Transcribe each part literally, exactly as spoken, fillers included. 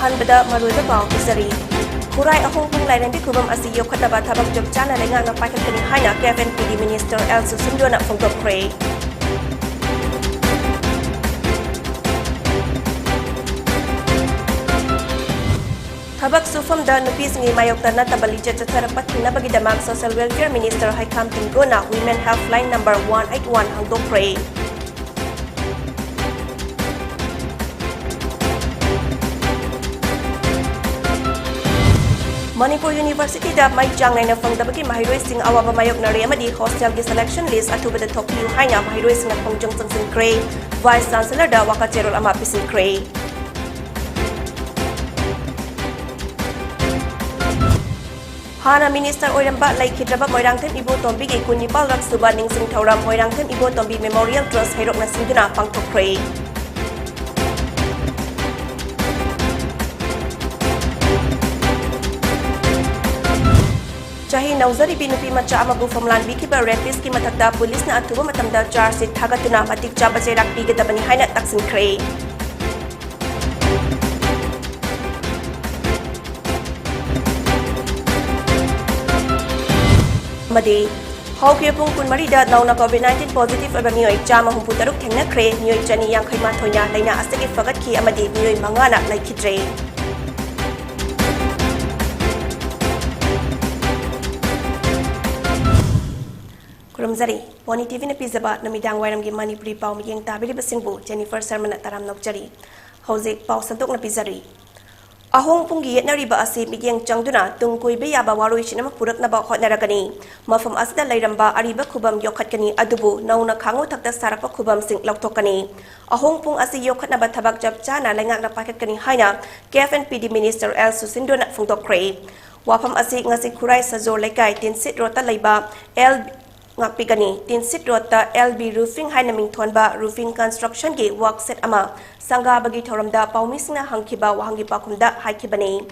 ꯑꯍꯥꯟꯕꯗ ꯃꯔꯨꯑꯣꯏꯕ ꯄꯥꯎ ꯄꯤꯖꯔꯤ꯫ ꯈꯨꯔꯥꯏ ꯑꯍꯣꯡꯄꯨꯡ ꯂꯥꯏꯔꯦꯝꯕꯤ ꯈꯨꯕꯝ ꯑꯁꯤ ꯌꯣꯛꯈꯠꯅꯕ ꯊꯕꯛ ꯆꯞ ꯆꯥꯅ ꯂꯩꯉꯥꯛꯅ ꯄꯥꯏꯈꯠꯀꯅꯤ ꯍꯥꯏꯅ ꯀꯦ ꯑꯦꯐ ꯑꯦꯟ ꯄꯤ ꯗꯤ ꯃꯤꯅꯤꯁꯇꯔ ꯑꯦꯜ ꯁꯨꯁꯤꯟꯗ꯭ꯔꯣꯅ ꯐꯣꯡꯗꯣꯛꯈ꯭ꯔꯦ꯫ ꯊꯕꯛ ꯁꯨꯐꯝꯗ ꯅꯨꯄꯤꯁꯤꯡꯒꯤ ꯃꯥꯌꯣꯛꯇ ꯅꯠꯇꯕ ꯂꯤꯆꯠ ꯆꯠꯊꯔꯛꯄ ꯊꯤꯡꯅꯕꯒꯤꯗꯃꯛ Social Welfare Minister ꯍꯩꯈꯥꯝ ꯇꯤꯡꯒꯣꯅ Women Helpline number one eight one ꯍꯥꯡꯗꯣꯛꯈ꯭ꯔꯦ꯫ Manipur ꯌꯨꯅꯤꯚꯔꯁꯤꯇꯤꯗ ꯃꯩ ꯆꯥꯡ ꯅꯥꯏꯅ ꯐꯪꯗꯕꯒꯤ ꯃꯍꯩꯔꯣꯏꯁꯤꯡ ꯑꯋꯥꯕ ꯃꯥꯌꯣꯛꯅꯔꯦ ꯑꯃꯗꯤ ꯍꯣꯁꯇꯦꯜꯒꯤ selection list ꯑꯊꯨꯕꯗ ꯊꯣꯛꯄꯤꯌꯨ ꯍꯥꯏꯅ ꯃꯍꯩꯔꯣꯏꯁꯤꯡꯅ ꯈꯣꯡꯖꯪ ꯆꯪꯁꯤꯟꯈ꯭ꯔꯦ꯫ Vice Chancellorꯗ ꯋꯥꯀꯠ ꯆꯦꯔꯣꯜ ꯑꯃ ꯄꯤꯁꯤꯟꯈ꯭ꯔꯦ꯫ ꯍꯥꯟꯅ ꯃꯤꯅꯤꯁꯇꯔ ꯑꯣꯏꯔꯝꯕ ꯂꯩꯈꯤꯗ꯭ꯔꯕ ꯃꯣꯏꯔꯥꯡꯊꯦꯝ ꯏꯕꯣꯇꯣꯝꯕꯤꯒꯤ ꯀꯨꯟꯅꯤꯄꯥꯜ ꯔꯛ ꯁꯨꯕ ꯅꯤꯡꯁꯤꯡ ꯊꯧꯔꯝ ꯃꯣꯏꯔꯥꯡꯊꯦꯝ ꯏꯕꯣꯇꯣꯝꯕꯤ ꯃꯦꯃꯣꯔꯤꯌꯦꯜ ꯇ꯭ꯔꯁ ꯍꯩꯔꯣꯛꯅ ꯁꯤꯟꯗꯨꯅ ꯄꯥꯡꯊꯣꯛꯈ꯭ꯔꯦ꯫ ꯆꯍꯤ ꯅꯧꯖꯔꯤꯕꯤ ꯅꯨꯄꯤ ꯃꯆꯥ ꯑꯃꯕꯨ ꯐꯝꯂꯥꯟꯕꯤꯈꯤꯕ rapistꯀꯤ ꯃꯊꯛꯇ ꯄꯨꯂꯤꯁꯅ ꯑꯊꯨꯕ ꯃꯇꯝꯗ charge sheet ꯊꯥꯒꯠꯇꯨꯅ ꯃꯇꯤꯛ ꯆꯥꯕ ꯆꯩꯔꯥꯛ ꯄꯤꯒꯗꯕꯅꯤ ꯍꯥꯏꯅ ꯇꯛꯁꯤꯟꯈ꯭ꯔꯦ꯫ ꯑꯃꯗꯤ ꯍꯧꯈꯤꯕ ꯄꯨꯡ ꯀꯨꯟꯃꯔꯤꯗ ꯅꯧꯅ COVID nineteen positive ꯑꯣꯏꯕ ꯃꯤꯑꯣꯏ ꯆꯥꯝꯃ ꯍꯨꯝꯐꯨ ꯇꯔꯨꯛ ꯊꯦꯡꯅꯈ꯭ꯔꯦ꯫ ꯃꯤꯑꯣꯏ ꯆꯅꯤ ꯌꯥꯡꯈꯩ ꯃꯥꯊꯣꯏꯅ ꯂꯥꯏꯅꯥ ꯑꯁꯤꯗꯒꯤ ꯐꯒꯠꯈꯤ ꯑꯃꯗꯤ ꯃꯤꯑꯣꯏ ꯃꯉꯥꯅ ꯂꯩꯈꯤꯗ꯭ꯔꯦ꯫ ꯈꯨꯔꯨꯝꯖꯔꯤ꯫ ꯄꯣꯅꯤ ꯇꯤꯚꯤꯅ ꯄꯤꯖꯕ ꯅꯨꯃꯤꯗꯥꯡ ꯋꯥꯏꯔꯝꯒꯤ ꯃꯅꯤꯄꯨꯔꯤ ꯄꯥꯎ ꯃꯤꯠꯌꯦꯡ ꯇꯥꯕꯤꯔꯤꯕꯁꯤꯡꯕꯨ ꯖꯦꯅꯤꯐꯔ ꯁꯔꯃꯅ ꯇꯔꯥꯝꯅ ꯑꯣꯛꯆꯔꯤ꯫ ꯍꯧꯖꯤꯛ ꯄꯥꯎ ꯁꯟꯗꯣꯛꯅ ꯄꯤꯖꯔꯤ꯫ ꯑꯍꯣꯡ ꯄꯨꯡꯒꯤ ꯌꯦꯠꯅꯔꯤꯕ ꯑꯁꯤ ꯃꯤꯠꯌꯦꯡ ꯆꯪꯗꯨꯅ ꯇꯨꯡ ꯀꯣꯏꯕ ꯌꯥꯕ ꯋꯥꯔꯣꯏꯁꯤꯟ ꯑꯃ ꯄꯨꯔꯛꯅꯕ ꯍꯣꯠꯅꯔꯒꯅꯤ꯫ ꯃꯐꯝ ꯑꯁꯤꯗ ꯂꯩꯔꯝꯕ ꯑꯔꯤꯕ ꯈꯨꯕꯝ ꯌꯣꯛꯈꯠꯀꯅꯤ, ꯑꯗꯨꯕꯨ ꯅꯧꯅ ꯈꯥꯉꯨ ꯊꯛꯇ ꯁꯥꯔꯛꯄ ꯈꯨꯕꯝꯁꯤꯡ ꯂꯧꯊꯣꯛꯀꯅꯤ꯫ ꯑꯍꯣꯡ ꯄꯨꯡ ꯑꯁꯤ ꯌꯣꯛꯈꯠꯅꯕ ꯊꯕꯛ ꯆꯞ ꯆꯥꯅ ꯂꯩꯉꯥꯛꯅ ꯄꯥꯏꯈꯠꯀꯅꯤ ꯍꯥꯏꯅ ꯀꯦ ꯑꯦꯐ ꯑꯦꯟ ꯄꯤ ꯗꯤ ꯃꯤꯅꯤꯁꯇꯔ ꯑꯦꯜ ꯁꯨꯁꯤꯟꯗ꯭ꯔꯣꯅ ꯐꯣꯡꯗꯣꯛꯈ꯭ꯔꯦ꯫ ꯋꯥꯐꯝ ꯑꯁꯤ ꯉꯁꯤ ꯈꯨꯔꯥꯏ ꯁꯖꯣꯔ ꯂꯩꯀꯥꯏ ꯇꯤꯟꯁꯤꯠ ꯔꯣꯗꯇ ꯂꯩꯕ ꯑꯦꯜ ꯉꯥꯛꯄꯤꯒꯅꯤ꯫ ꯇꯤꯟꯁꯤꯠ ꯔꯣꯗꯇ ꯑꯦꯜ ꯕꯤ ꯔꯨꯐꯤꯡ ꯍꯥꯏꯅ ꯃꯤꯡꯊꯣꯟꯕ ꯔꯨꯐꯤꯡ ꯀꯟꯁꯇ꯭ꯔꯛꯁꯟꯒꯤ ꯋꯥꯔꯛ ꯁꯦꯠ ꯑꯃ ꯁꯪꯒꯥꯕꯒꯤ ꯊꯧꯔꯝꯗ ꯄꯥꯎꯃꯤꯁꯤꯡꯅ ꯍꯪꯈꯤꯕ ꯋꯥꯍꯪꯒꯤ ꯄꯥꯎꯈꯨꯝꯗ ꯍꯥꯏꯈꯤꯕꯅꯤ꯫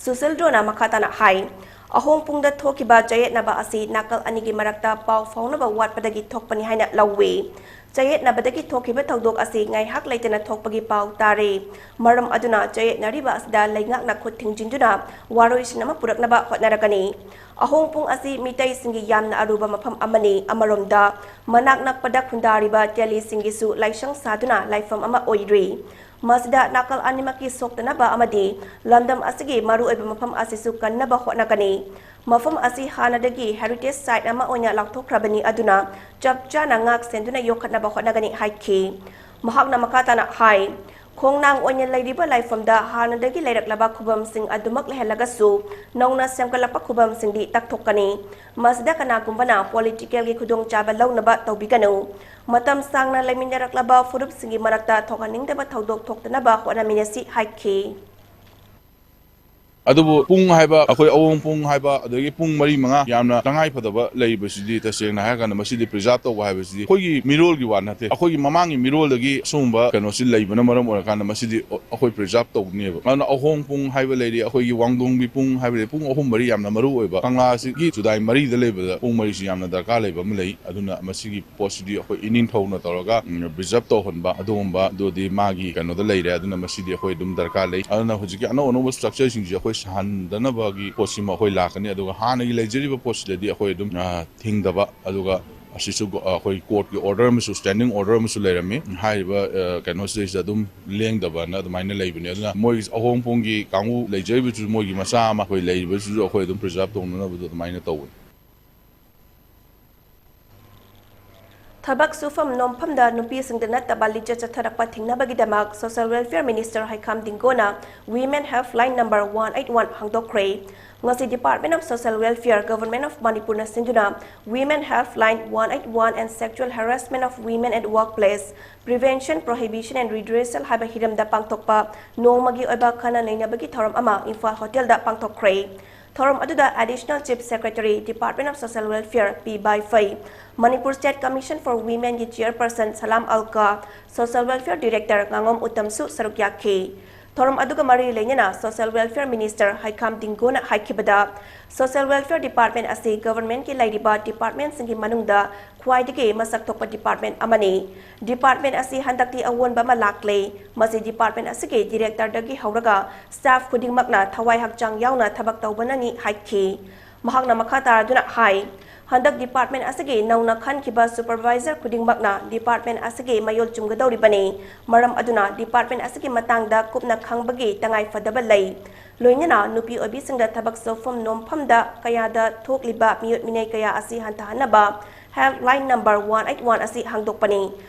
ꯁꯨꯁꯤꯜꯗ꯭ꯔꯣꯅ ꯃꯈꯥ ꯇꯥꯅ ꯍꯥꯏ, ꯑꯍꯣꯡꯄꯨꯡꯗ ꯊꯣꯛꯈꯤꯕ ꯆꯌꯦꯠꯅꯕ ꯑꯁꯤ ꯅꯥꯀꯜ ꯑꯅꯤꯒꯤ ꯃꯔꯛꯇ ꯄꯥꯎ ꯐꯥꯎꯅꯕ ꯋꯥꯠꯄꯗꯒꯤ ꯊꯣꯛꯄꯅꯤ ꯍꯥꯏꯅ ꯂꯧꯏ꯫ ꯆꯌꯦꯠꯅꯕꯗꯒꯤ ꯊꯣꯛꯈꯤꯕ ꯊꯧꯗꯣꯛ ꯑꯁꯤ ꯉꯥꯏꯍꯥꯛ ꯂꯩꯇꯅ ꯊꯣꯛꯄꯒꯤ ꯄꯥꯎ ꯇꯥꯔꯦ꯫ ꯃꯔꯝ ꯑꯗꯨꯅ ꯆꯌꯦꯠꯅꯔꯤꯕ ꯑꯁꯤꯗ ꯂꯩꯉꯥꯛꯅ ꯈꯨꯠ ꯊꯤꯡꯖꯤꯟꯗꯨꯅ ꯋꯥꯔꯣꯏꯁꯤꯟ ꯑꯃ ꯄꯨꯔꯛꯅꯕ ꯍꯣꯠꯅꯔꯛꯀꯅꯤ꯫ ꯑꯍꯣꯡꯄꯨꯡ ꯑꯁꯤ ꯃꯤꯇꯩꯁꯤꯡꯒꯤ ꯌꯥꯝꯅ ꯑꯔꯨꯕ ꯃꯐꯝ ꯑꯃꯅꯤ꯫ ꯑꯃꯔꯣꯝꯗ, ꯃꯅꯥꯛ ꯅꯛꯄꯗ ꯈꯨꯟꯗꯥꯔꯤꯕ ꯇꯦꯂꯤꯁꯤꯡꯒꯤꯁꯨ ꯂꯥꯏꯁꯪ ꯁꯥꯗꯨꯅ ꯂꯥꯏꯐꯝ ꯑꯃ ꯑꯣꯏꯔꯤ꯫ ꯃꯁꯤꯗ ꯅꯥꯀꯜ ꯑꯅꯤꯃꯛꯀꯤ ꯁꯣꯛꯇꯅꯕ ꯑꯃꯗꯤ ꯂꯝꯗꯝ ꯑꯁꯤꯒꯤ ꯃꯔꯨꯑꯣꯏꯕ ꯃꯐꯝ ꯑꯁꯤꯁꯨ ꯀꯟꯅꯕ ꯍꯣꯠꯅꯒꯅꯤ꯫ ꯃꯐꯝ ꯑꯁꯤ ꯍꯥꯟꯅꯗꯒꯤ heritage site ꯑꯃ ꯑꯣꯏꯅ ꯂꯥꯎꯊꯣꯛꯈ꯭ꯔꯕꯅꯤ, ꯑꯗꯨꯅ ꯆꯞ ꯆꯥꯅ ꯉꯥꯛ ꯁꯦꯟꯗꯨꯅ ꯌꯣꯛꯈꯠꯅꯕ ꯍꯣꯠꯅꯒꯅꯤ ꯍꯥꯏꯈꯤ꯫ ꯃꯍꯥꯛꯅ ꯃꯈꯥ ꯇꯥꯅ ꯍꯥꯏ, ꯈꯣꯡꯅꯥꯡ ꯑꯣꯏꯅ ꯂꯩꯔꯤꯕ ꯂꯥꯏꯐꯝꯗ ꯍꯥꯟꯅꯗꯒꯤ ꯂꯩꯔꯛꯂꯕ ꯈꯨꯕꯝꯁꯤꯡ ꯑꯗꯨꯃꯛ ꯂꯩꯍꯜꯂꯒꯁꯨ ꯅꯧꯅ ꯁꯦꯝꯒꯠꯂꯛꯄ ꯈꯨꯕꯝꯁꯤꯡꯗꯤ ꯇꯛꯊꯣꯛꯀꯅꯤ꯫ ꯃꯁꯤꯗ ꯀꯅꯥꯒꯨꯝꯕꯅ political ꯒꯤ ꯈꯨꯗꯣꯡꯆꯥꯕ ꯂꯧꯅꯕ ꯇꯧꯕꯤꯒꯅꯨ꯫ ꯃꯇꯝ ꯁꯥꯡꯅ ꯂꯩꯃꯤꯟꯅꯔꯛꯂꯕ ꯐꯨꯔꯨꯞꯁꯤꯡꯒꯤ ꯃꯔꯛꯇ ꯊꯣꯛꯍꯟꯅꯤꯡꯗꯕ ꯊꯧꯗꯣꯛ ꯊꯣꯛꯇꯅꯕ ꯍꯣꯠꯅꯃꯤꯟꯅꯁꯤ ꯍꯥꯏꯈꯤ꯫ ꯑꯗꯨꯕꯨ ꯄꯨꯡ ꯍꯥꯏꯕ, ꯑꯩꯈꯣꯏ ꯑꯋꯣꯡ ꯄꯨꯡ ꯍꯥꯏꯕ, ꯑꯗꯒꯤ ꯄꯨꯡ ꯃꯔꯤ ꯃꯉꯥ ꯌꯥꯝꯅ ꯇꯉꯥꯏ ꯐꯗꯕ ꯂꯩꯕꯁꯤꯗꯤ, ꯇꯁꯦꯡꯅ ꯍꯥꯏꯔꯀꯥꯟꯗ, ꯃꯁꯤꯗꯤ preserve ꯇꯧꯕ ꯍꯥꯏꯕꯁꯤꯗꯤ ꯑꯩꯈꯣꯏꯒꯤ ꯃꯤꯔꯣꯜꯒꯤ ꯋꯥ ꯅꯠꯇꯦ꯫ ꯑꯩꯈꯣꯏꯒꯤ ꯃꯃꯥꯡꯒꯤ ꯃꯤꯔꯣꯜꯗꯒꯤ ꯑꯁꯤꯒꯨꯝꯕ ꯀꯩꯅꯣꯁꯤ ꯂꯩꯕꯅ ꯃꯔꯝ ꯑꯣꯏꯔꯀꯥꯟꯗ, ꯃꯁꯤꯗꯤ ꯑꯩꯈꯣꯏ preserve ꯇꯧꯅꯦꯕ꯫ ꯑꯗꯨꯅ ꯑꯍꯣꯡ ꯄꯨꯡ ꯍꯥꯏꯕ ꯂꯩꯔꯤ, ꯑꯩꯈꯣꯏꯒꯤ ꯋꯥꯡꯗꯣꯡꯕꯤ ꯄꯨꯡ ꯍꯥꯏꯕ ꯂꯩꯔꯤ, ꯄꯨꯡ ꯑꯍꯨꯝ ꯃꯔꯤ ꯌꯥꯝꯅ ꯃꯔꯨ ꯑꯣꯏꯕ, ꯀꯪꯂꯥꯁꯤꯒꯤ ꯆꯨꯗꯥꯏ ꯃꯔꯤꯗ ꯂꯩꯕꯗ ꯄꯨꯡ ꯃꯔꯤꯁꯤ ꯌꯥꯝꯅ ꯗꯔꯀꯥꯔ ꯂꯩꯕ ꯑꯃ ꯂꯩ꯫ ꯑꯗꯨꯅ ꯃꯁꯤꯒꯤ ꯄꯣꯠꯁꯤꯗꯤ ꯑꯩꯈꯣꯏ ꯏꯅꯤꯡꯊꯧꯅ ꯇꯧꯔꯒ, ꯎꯝ, preserve ꯇꯧꯍꯟꯕ ꯑꯗꯨꯒꯨꯝꯕ ꯑꯗꯨꯗꯤ ꯃꯥꯒꯤ ꯀꯩꯅꯣꯗ ꯂꯩꯔꯦ꯫ ꯑꯗꯨꯅ ꯃꯁꯤꯗꯤ ꯑꯩꯈꯣꯏ ꯑꯗꯨꯝ ꯗꯔꯀꯥꯔ ꯂꯩ꯫ ꯑꯗꯨꯅ ꯍꯧꯖꯤꯛꯀꯤ ꯑꯅꯧ ꯑꯅꯧꯕ structure ꯁꯤꯡꯁꯤ ꯑꯩꯈꯣꯏ ꯁꯥꯍꯟꯗꯅꯕꯒꯤ ꯄꯣꯠꯁꯤꯃ ꯑꯩꯈꯣꯏ ꯂꯥꯛꯀꯅꯤ꯫ ꯑꯗꯨꯒ ꯍꯥꯟꯅꯒꯤ ꯂꯩꯖꯔꯤꯕ ꯄꯣꯠꯁꯤꯗꯗꯤ ꯑꯩꯈꯣꯏ ꯑꯗꯨꯝ, ꯑ, ꯊꯤꯡꯗꯕ, ꯑꯗꯨꯒ ꯑꯁꯤꯁꯨ ꯒꯣ-, ꯑ, ꯑꯩꯈꯣꯏ court ꯀꯤ order ꯑꯃꯁꯨ, standing order ꯑꯃꯁꯨ ꯂꯩꯔꯝꯃꯤ꯫ ꯍꯥꯏꯔꯤꯕ, ꯑ, ꯀꯩꯅꯣꯁꯤꯗꯩꯁꯤꯗ ꯑꯗꯨꯝ ꯂꯦꯡꯗꯕꯅ ꯑꯗꯨꯃꯥꯏꯅ ꯂꯩꯕꯅꯦ꯫ ꯑꯗꯨꯅ ꯃꯣꯏ ꯑꯍꯣꯡ ꯄꯨꯡꯒꯤ ꯀꯥꯡꯕꯨ ꯂꯩꯖꯔꯤꯕꯁꯨ ꯃꯣꯏꯒꯤ ꯃꯆꯥ ꯑꯃ ꯑꯩꯈꯣꯏ ꯂꯩꯔꯤꯕꯁꯤꯁꯨ ꯑꯩꯈꯣꯏ ꯑꯗꯨꯝ preserve ꯇꯧꯅꯅꯕꯗꯣ ꯑꯗꯨꯃꯥꯏꯅ ꯇꯧꯕꯅꯤ꯫ ꯊꯕꯛ ꯁꯨꯐꯝ ꯅꯣꯝꯐꯝꯗ ꯅꯨꯄꯤꯁꯤꯡꯗ ꯅꯠꯇꯕ ꯂꯤꯆꯠ ꯆꯠꯊꯔꯛꯄ ꯊꯤꯡꯅꯕꯒꯤꯗꯃꯛ Social Welfare Minister ꯍꯩꯈꯥꯝ ꯗꯤꯡꯒꯣꯅ Women Helpline number one eight one ꯍꯥꯡꯗꯣꯛꯈ꯭ꯔꯦ꯫ ꯉꯁꯤ Department of Social Welfare, Government of ꯃꯅꯤꯄꯨꯔꯅ ꯁꯤꯟꯗꯨꯅ Women Helpline one eight one and Sexual Harassment of Women at Workplace, Prevention, Prohibition and Redressal ꯍꯥꯏꯕ ꯍꯤꯔꯝꯗ ꯄꯥꯡꯊꯣꯛꯄ ꯅꯣꯡꯃꯒꯤ ꯑꯣꯏꯕ ꯈꯟꯅ ꯅꯩꯅꯕꯒꯤ ꯊꯧꯔꯝ ꯑꯃ ꯏꯝꯐꯥꯜ ꯍꯣꯇꯦꯜꯗ ꯄꯥꯡꯊꯣꯛꯈ꯭ꯔꯦ꯫ ꯊꯧꯔꯝ ꯑꯗꯨꯗ Additional Chief Secretary, Department of Social Welfare P ꯕꯥꯏꯐꯩ, Manipur State Commission for Women ꯒꯤ Chairperson ꯁꯂꯥꯝ ꯑꯜꯀꯥ, Social Welfare Director ꯉꯥꯉꯣꯝ ꯎꯇꯝꯁꯨ ꯁꯔꯨꯛ ꯌꯥꯈꯤ꯫ ꯊꯧꯔꯝ ꯑꯗꯨꯒ ꯃꯔꯤ ꯂꯩꯅꯅ Social Welfare Minister ꯍꯩꯈꯥꯝ ꯗꯤꯡꯒꯣꯅ ꯍꯥꯏꯈꯤꯕꯗ, Social Welfare Department ꯑꯁꯤ governmentꯀꯤ ꯂꯩꯔꯤꯕ departmentꯁꯤꯡꯒꯤ ꯃꯅꯨꯡꯗ ꯈ꯭ꯋꯥꯏꯗꯒꯤ ꯃꯁꯛ ꯊꯣꯛꯄ department ꯑꯃꯅꯤ꯫ Department ꯑꯁꯤ ꯍꯟꯗꯛꯇꯤ ꯑꯑꯣꯟꯕ ꯑꯃ ꯂꯥꯛꯂꯦ꯫ ꯃꯁꯤ department ꯑꯁꯤꯒꯤ directorꯗꯒꯤ ꯍꯧꯔꯒ staff ꯈꯨꯗꯤꯡꯃꯛꯅ ꯊꯋꯥꯏ ꯍꯛꯆꯥꯡ ꯌꯥꯎꯅ ꯊꯕꯛ ꯇꯧꯕꯅꯅꯤ ꯍꯥꯏꯈꯤ꯫ ꯃꯍꯥꯛꯅ ꯃꯈꯥ ꯇꯥꯔꯗꯨꯅ ꯍꯥꯏ, ꯍꯟꯗꯛ department ꯑꯁꯤꯒꯤ ꯅꯧꯅ ꯈꯟꯈꯤꯕ supervisor ꯈꯨꯗꯤꯡꯃꯛꯅ department ꯑꯁꯤꯒꯤ ꯃꯌꯣꯜ ꯆꯨꯝꯒꯗꯧꯔꯤꯕꯅꯤ꯫ ꯃꯔꯝ ꯑꯗꯨꯅ department ꯑꯁꯤꯒꯤ ꯃꯇꯥꯡꯗ ꯀꯨꯞꯅ ꯈꯪꯕꯒꯤ ꯇꯉꯥꯏ ꯐꯗꯕ ꯂꯩ꯫ ꯂꯣꯏꯅꯅ ꯅꯨꯄꯤ ꯑꯣꯏꯕꯤꯁꯤꯡꯗ ꯊꯕꯛ ꯁꯨꯐꯝ ꯅꯣꯝꯐꯝꯗ ꯀꯌꯥꯗ ꯊꯣꯛꯂꯤꯕ ꯃꯤꯑꯣꯠ ꯃꯤꯅꯩ ꯀꯌꯥ ꯑꯁꯤ ꯍꯟꯊꯍꯟꯅꯕ helpline number one eight one ꯑꯁꯤ ꯍꯥꯡꯗꯣꯛꯄꯅꯤ꯫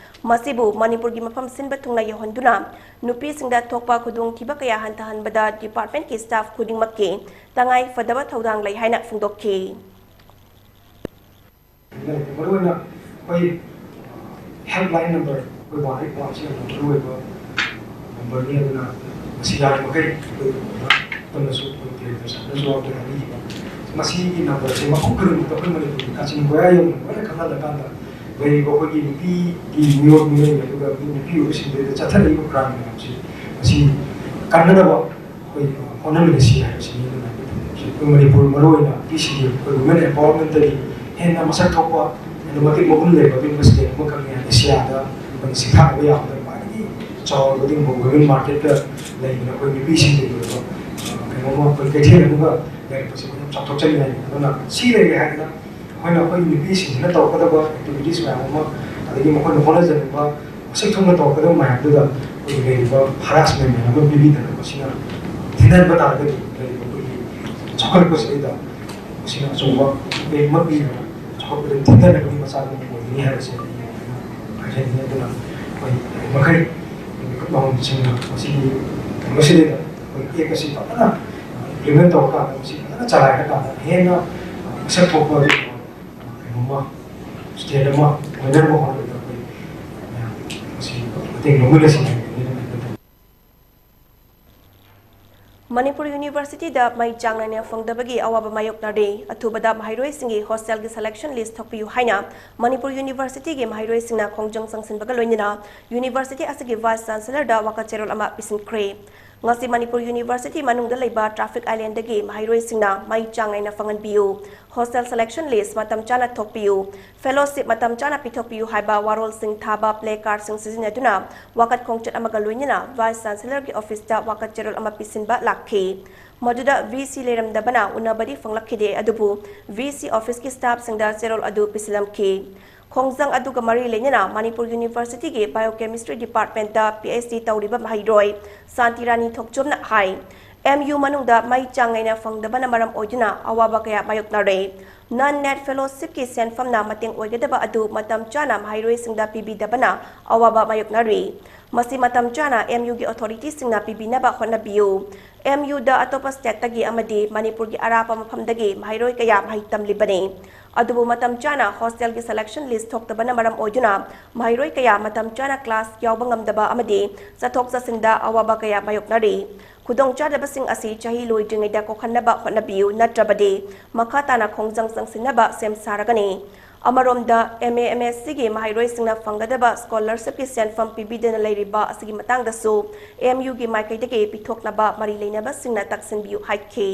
ꯃꯁꯤꯕꯨ ꯃꯅꯤꯄꯨꯔꯒꯤ ꯃꯐꯝ ꯁꯤꯟꯕ ꯊꯨꯡꯅ ꯌꯧꯍꯟꯗꯨꯅ ꯅꯨꯄꯤꯁꯤꯡꯗ ꯊꯣꯛꯄ ꯈꯨꯗꯣꯡꯊꯤꯕ ꯀꯌꯥ ꯍꯟꯊꯍꯟꯕꯗ departmentꯀꯤ staff ꯈꯨꯗꯤꯡꯃꯛꯀꯤ ꯇꯉꯥꯏ ꯐꯗꯕ ꯊꯧꯗꯥꯡ ꯂꯩ ꯍꯥꯏꯅ ꯐꯣꯡꯗꯣꯛꯈꯤ꯫ ꯃꯔꯨꯑꯣꯏꯅ ꯑꯩꯈꯣꯏ helpline number ꯑꯩꯈꯣꯏ one eight one ꯁꯤ ꯌꯥꯝꯅ ꯃꯔꯨꯑꯣꯏꯕ numberꯅꯤ꯫ ꯑꯗꯨꯅ ꯃꯁꯤ ꯌꯥꯔꯤꯕꯃꯈꯩ ꯑꯩꯈꯣꯏ ꯃꯇꯝꯗꯁꯨ ꯑꯩꯈꯣꯏ director sirꯅꯁꯨ ꯑꯩꯈꯣꯏ ꯍꯥꯏꯕꯤꯈꯤꯕ ꯃꯁꯤꯒꯤ numberꯁꯦ ꯃꯐꯝ ꯈꯨꯗꯤꯡꯃꯛꯇ ꯑꯩꯈꯣꯏ ꯃꯅꯤꯄꯨꯔꯒꯤ ꯀꯥꯆꯤꯟ ꯀꯣꯌꯥ ꯌꯧꯅ ꯂꯣꯏꯅ ꯈꯪꯍꯜꯂꯀꯥꯟꯗ ꯂꯩꯔꯤꯕ ꯑꯩꯈꯣꯏꯒꯤ ꯅꯨꯄꯤꯒꯤ ꯃꯤꯑꯣꯠ ꯃꯤꯅꯩ ꯑꯗꯨꯒ ꯅꯨꯄꯤ ꯑꯣꯏꯕꯁꯤꯡꯗꯨꯗ ꯆꯠꯊꯔꯛꯏꯕ crime ꯃꯌꯥꯝꯁꯤ ꯃꯁꯤ ꯀꯟꯅꯅꯕ ꯑꯩꯈꯣꯏ ꯍꯣꯠꯅꯃꯤꯟꯅꯁꯤ ꯍꯥꯏꯕꯁꯤꯅꯤ꯫ ꯑꯗꯨꯅ ꯑꯩꯈꯣꯏ ꯃꯅꯤꯄꯨꯔ ꯃꯔꯨꯑꯣꯏꯅ ꯅꯨꯄꯤꯁꯤꯡꯒꯤ ꯑꯩꯈꯣꯏ women empowermentꯇꯒꯤ ꯍꯦꯟꯅ ꯃꯁꯛ ꯊꯣꯛꯄ ꯍꯦꯟꯅ ꯃꯇꯤꯛ ꯃꯒꯨꯟ ꯂꯩꯕ ꯑꯗꯨꯒꯨꯝꯕ state ꯑꯃꯈꯛꯅꯤ꯫ ꯑꯦꯁꯤꯌꯥꯗ ꯑꯩꯈꯣꯏꯅ ꯁꯤꯡꯊꯥꯅꯕ ꯌꯥꯕꯗ ꯈ꯭ꯋꯥꯏꯗꯒꯤ ꯆꯥꯎꯔꯕ ꯑꯗꯨꯒꯨꯝꯕ women marketꯇ ꯂꯩꯗꯅ ꯑꯩꯈꯣꯏ ꯅꯨꯄꯤꯁꯤꯡꯒꯤ ꯑꯣꯏꯕ ꯀꯩꯅꯣꯝꯃ ꯑꯩꯈꯣꯏ ꯀꯩꯊꯦꯜ ꯑꯃꯒ ꯂꯩꯔꯛꯄꯁꯦ ꯑꯩꯈꯣꯏ ꯌꯥꯝ ꯆꯥꯎꯊꯣꯛꯆꯅꯤꯡꯉꯥꯏꯅꯤ꯫ ꯑꯗꯨꯅ ꯁꯤ ꯂꯩꯔꯦ ꯍꯥꯏꯗꯅ ꯑꯩꯈꯣꯏꯅ ꯑꯩꯈꯣꯏ ꯅꯨꯄꯤꯁꯤꯡꯁꯤꯅ ꯇꯧꯔꯛꯀꯗꯕ activities ꯃꯌꯥꯝ ꯑꯃ ꯑꯗꯒꯤ ꯃꯈꯣꯏꯅ ꯍꯣꯠꯅꯖꯅꯤꯡꯕ ꯃꯁꯛ ꯊꯣꯛꯅ ꯇꯧꯔꯛꯀꯗꯕ ꯃꯌꯥꯝꯗꯨꯗ ꯑꯩꯈꯣꯏꯒꯤ ꯂꯩꯔꯤꯕ harassment ꯃꯌꯥꯝ ꯑꯃ ꯄꯤꯕꯤꯗꯅ ꯃꯁꯤꯅ ꯊꯤꯟꯊꯍꯟꯕ ꯇꯥꯔꯒꯗꯤ ꯂꯩꯔꯤꯕ ꯑꯩꯈꯣꯏꯒꯤ ꯆꯥꯎꯈꯠꯂꯛꯄꯁꯤꯗꯩꯗ ꯃꯁꯤꯅ ꯑꯆꯧꯕ impact ꯑꯃ ꯄꯤꯔꯒ ꯆꯥꯎꯈꯠꯄꯗ ꯊꯤꯟꯊꯅꯕꯒꯤ ꯃꯆꯥꯛ ꯑꯃ ꯑꯣꯏꯒꯅꯤ ꯍꯥꯏꯕꯁꯦ ꯑꯩ ꯍꯥꯏꯖꯅꯤꯡꯉꯤ꯫ ꯑꯗꯨꯅ ꯑꯩꯈꯣꯏ ꯃꯈꯩ ꯃꯤꯀꯨꯞ ꯃꯥꯡꯕꯁꯤꯡꯅ ꯃꯁꯤꯒꯤ ꯀꯩꯅꯣꯁꯤꯗꯩꯗ ꯑꯩꯈꯣꯏ act ꯑꯁꯤ ꯐꯖꯅ implement ꯇꯧꯔꯀꯥꯟꯗ ꯃꯁꯤ ꯐꯖꯅ ꯆꯂꯥꯏꯔꯀꯥꯟꯗ ꯍꯦꯟꯅ ꯃꯁꯛ ꯊꯣꯛꯄ ꯀꯩꯅꯣꯝꯃ state ꯑꯃ ꯑꯣꯏꯅꯕ ꯍꯣꯠꯅꯕꯗ ꯑꯩꯈꯣꯏ ꯃꯌꯥꯝ ꯃꯁꯤ ꯃꯇꯦꯡ ꯂꯧꯃꯤꯟꯅꯁꯤ ꯍꯥꯏꯕꯗꯨꯅꯤ꯫ ꯃꯅꯤꯄꯨꯔ Universityꯗ ꯃꯩ ꯆꯥꯡ ꯅꯥꯏꯅ ꯐꯪꯗꯕꯒꯤ ꯑꯋꯥꯕ ꯃꯥꯌꯣꯛꯅꯔꯦ꯫ ꯑꯊꯨꯕꯗ ꯃꯍꯩꯔꯣꯏꯁꯤꯡꯒꯤ hostelꯒꯤ selection list ꯊꯣꯛꯄꯤꯌꯨ ꯍꯥꯏꯅ ꯃꯅꯤꯄꯨꯔ Universityꯒꯤ ꯃꯍꯩꯔꯣꯏꯁꯤꯡꯅ ꯈꯣꯡꯖꯪ ꯆꯪꯁꯤꯟꯕꯒ ꯂꯣꯏꯅꯅ University ꯑꯁꯤꯒꯤ Vice Chancelorꯗ ꯋꯥꯀꯠ ꯆꯦꯔꯣꯜ ꯑꯃ ꯄꯤꯁꯤꯟꯈ꯭ꯔꯦ꯫ ꯉꯁꯤ ꯃꯅꯤꯄꯨꯔ ꯌꯨꯅꯤꯚꯔꯁꯤꯇꯤ ꯃꯅꯨꯡꯗ ꯂꯩꯕ ꯇ꯭ꯔꯥꯐꯤꯛ ꯑꯥꯏꯂꯦꯟꯗꯒꯤ ꯃꯍꯩꯔꯣꯏꯁꯤꯡꯅ ꯃꯩ ꯆꯥꯡ ꯅꯥꯏꯅ ꯐꯪꯍꯟꯕꯤꯌꯨ, ꯍꯣꯁꯇꯦꯜ ꯁꯦꯂꯦꯛꯁꯟ ꯂꯤꯁ ꯃꯇꯝ ꯆꯥꯅ ꯊꯣꯛꯄꯤꯌꯨ, ꯐꯦꯂꯣꯁꯤꯞ ꯃꯇꯝ ꯆꯥꯅ ꯄꯤꯊꯣꯛꯄꯤꯌꯨ ꯍꯥꯏꯕ ꯋꯥꯔꯣꯜꯁꯤꯡ ꯊꯥꯕ ꯄ꯭ꯂꯦ ꯀꯥꯔꯗꯁꯤꯡ ꯁꯤꯖꯤꯟꯅꯗꯨꯅ ꯋꯥꯀꯠ ꯈꯣꯡꯆꯠ ꯑꯃꯒ ꯂꯣꯏꯅꯅ ꯚꯥꯏꯁ ꯆꯥꯟꯁꯦꯂꯔꯒꯤ ꯑꯣꯐꯤꯁꯇ ꯋꯥꯀꯠ ꯆꯦꯔꯣꯜ ꯑꯃ ꯄꯤꯁꯤꯟꯕ ꯂꯥꯛꯈꯤ꯫ ꯃꯗꯨꯗ ꯚꯤ ꯁꯤ ꯂꯩꯔꯝꯗꯕꯅ ꯎꯅꯕꯗꯤ ꯐꯪꯂꯛꯈꯤꯗꯦ, ꯑꯗꯨꯕꯨ ꯚꯤ ꯁꯤ ꯑꯣꯐꯤꯁꯀꯤ ꯁ꯭ꯇꯥꯐꯁꯤꯡꯗ ꯆꯦꯔꯣꯜ ꯑꯗꯨ ꯄꯤꯁꯤꯜꯂꯝꯈꯤ꯫ ꯈꯣꯡꯖꯪ ꯑꯗꯨꯒ ꯃꯔꯤ ꯂꯩꯅꯅ ꯃꯅꯤꯄꯨꯔ ꯌꯨꯅꯤꯚꯔꯁꯤꯇꯤꯒꯤ ꯕꯥꯏꯑꯣꯀꯦꯃꯤꯁꯇ꯭ꯔꯤ ꯗꯤꯄꯥꯔꯠꯃꯦꯟꯇ ꯄꯤ ꯑꯩꯆ ꯗꯤ ꯇꯧꯔꯤꯕ ꯃꯍꯩꯔꯣꯏ ꯁꯥꯟꯇꯤꯔꯥꯅꯤ ꯊꯣꯛꯆꯣꯝꯅ ꯍꯥꯏ, ꯑꯦꯝ ꯌꯨ ꯃꯅꯨꯡꯗ ꯃꯩ ꯆꯥꯡ ꯅꯥꯏꯅ ꯐꯪꯗꯕꯅ ꯃꯔꯝ ꯑꯣꯏꯗꯨꯅ ꯑꯋꯥꯕ ꯀꯌꯥ ꯃꯥꯌꯣꯛꯅꯔꯦ꯫ ꯅꯟ ꯅꯦꯠ ꯐꯦꯂꯣꯁꯤꯞꯀꯤ ꯁꯦꯟꯐꯝꯅ ꯃꯇꯦꯡ ꯑꯣꯏꯒꯗꯕ ꯑꯗꯨ ꯃꯇꯝ ꯆꯥꯅ ꯃꯍꯩꯔꯣꯏꯁꯤꯡꯗ ꯄꯤꯕꯤꯗꯕꯅ ꯑꯋꯥꯕ ꯃꯥꯌꯣꯛꯅꯔꯤ꯫ ꯃꯁꯤ ꯃꯇꯝ ꯆꯥꯅ ꯑꯦꯝ ꯌꯨꯒꯤ ꯑꯣꯊꯣꯔꯤꯇꯤꯁꯤꯡꯅ ꯄꯤꯕꯤꯅꯕ ꯍꯣꯠꯅꯕꯤꯌꯨ꯫ ꯑꯦꯝ ꯌꯨꯗ ꯑꯇꯣꯞꯄ ꯁ꯭ꯇꯦꯠꯇꯒꯤ ꯑꯃꯗꯤ ꯃꯅꯤꯄꯨꯔꯒꯤ ꯑꯔꯥꯞꯄ ꯃꯐꯝꯗꯒꯤ ꯃꯍꯩꯔꯣꯏ ꯀꯌꯥ ꯃꯍꯩ ꯇꯝꯂꯤꯕꯅꯤ꯫ ꯑꯗꯨꯕꯨ ꯃꯇꯝ ꯆꯥꯅ ꯍꯣꯁꯇꯦꯜꯒꯤ ꯁꯦꯂꯦꯛꯁꯟ ꯂꯤꯁ ꯊꯣꯛꯇꯕꯅ ꯃꯔꯝ ꯑꯣꯏꯗꯨꯅ ꯃꯍꯩꯔꯣꯏ ꯀꯌꯥ ꯃꯇꯝ ꯆꯥꯅ ꯀ꯭ꯂꯥꯁ ꯌꯥꯎꯕ ꯉꯝꯗꯕ ꯑꯃꯗꯤ ꯆꯠꯊꯣꯛ ꯆꯠꯁꯤꯟꯗ ꯑꯋꯥꯕ ꯀꯌꯥ ꯃꯥꯌꯣꯛꯅꯔꯤ꯫ ꯈꯨꯗꯣꯡꯆꯥꯗꯕꯁꯤꯡ ꯑꯁꯤ ꯆꯍꯤ ꯂꯣꯏꯗ꯭ꯔꯤꯉꯩꯗ ꯀꯣꯛꯍꯟꯅꯕ ꯍꯣꯠꯅꯕꯤꯌꯨ, ꯅꯠꯇ꯭ꯔꯕꯗꯤ ꯃꯈꯥ ꯇꯥꯅ ꯈꯣꯡꯖꯪ ꯆꯪꯁꯤꯟꯅꯕ ꯁꯦꯝ ꯁꯥꯔꯒꯅꯤ꯫ ꯑꯃꯔꯣꯝꯗ, ꯑꯦꯝ ꯑꯦ ꯑꯦꯝ ꯑꯦꯁ ꯁꯤꯒꯤ ꯃꯍꯩꯔꯣꯏꯁꯤꯡꯅ ꯐꯪꯒꯗꯕ ꯁ꯭ꯀꯣꯂꯔꯁꯤꯞꯀꯤ ꯁꯦꯟꯐꯝ ꯄꯤꯕꯤꯗꯅ ꯂꯩꯔꯤꯕ ꯑꯁꯤꯒꯤ ꯃꯇꯥꯡꯗꯁꯨ ꯑꯦꯝ ꯌꯨꯒꯤ ꯃꯥꯏꯀꯩꯗꯒꯤ ꯄꯤꯊꯣꯛꯅꯕ ꯃꯔꯤ ꯂꯩꯅꯕꯁꯤꯡꯅ ꯇꯛꯁꯤꯟꯕꯤꯌꯨ ꯍꯥꯏꯈꯤ꯫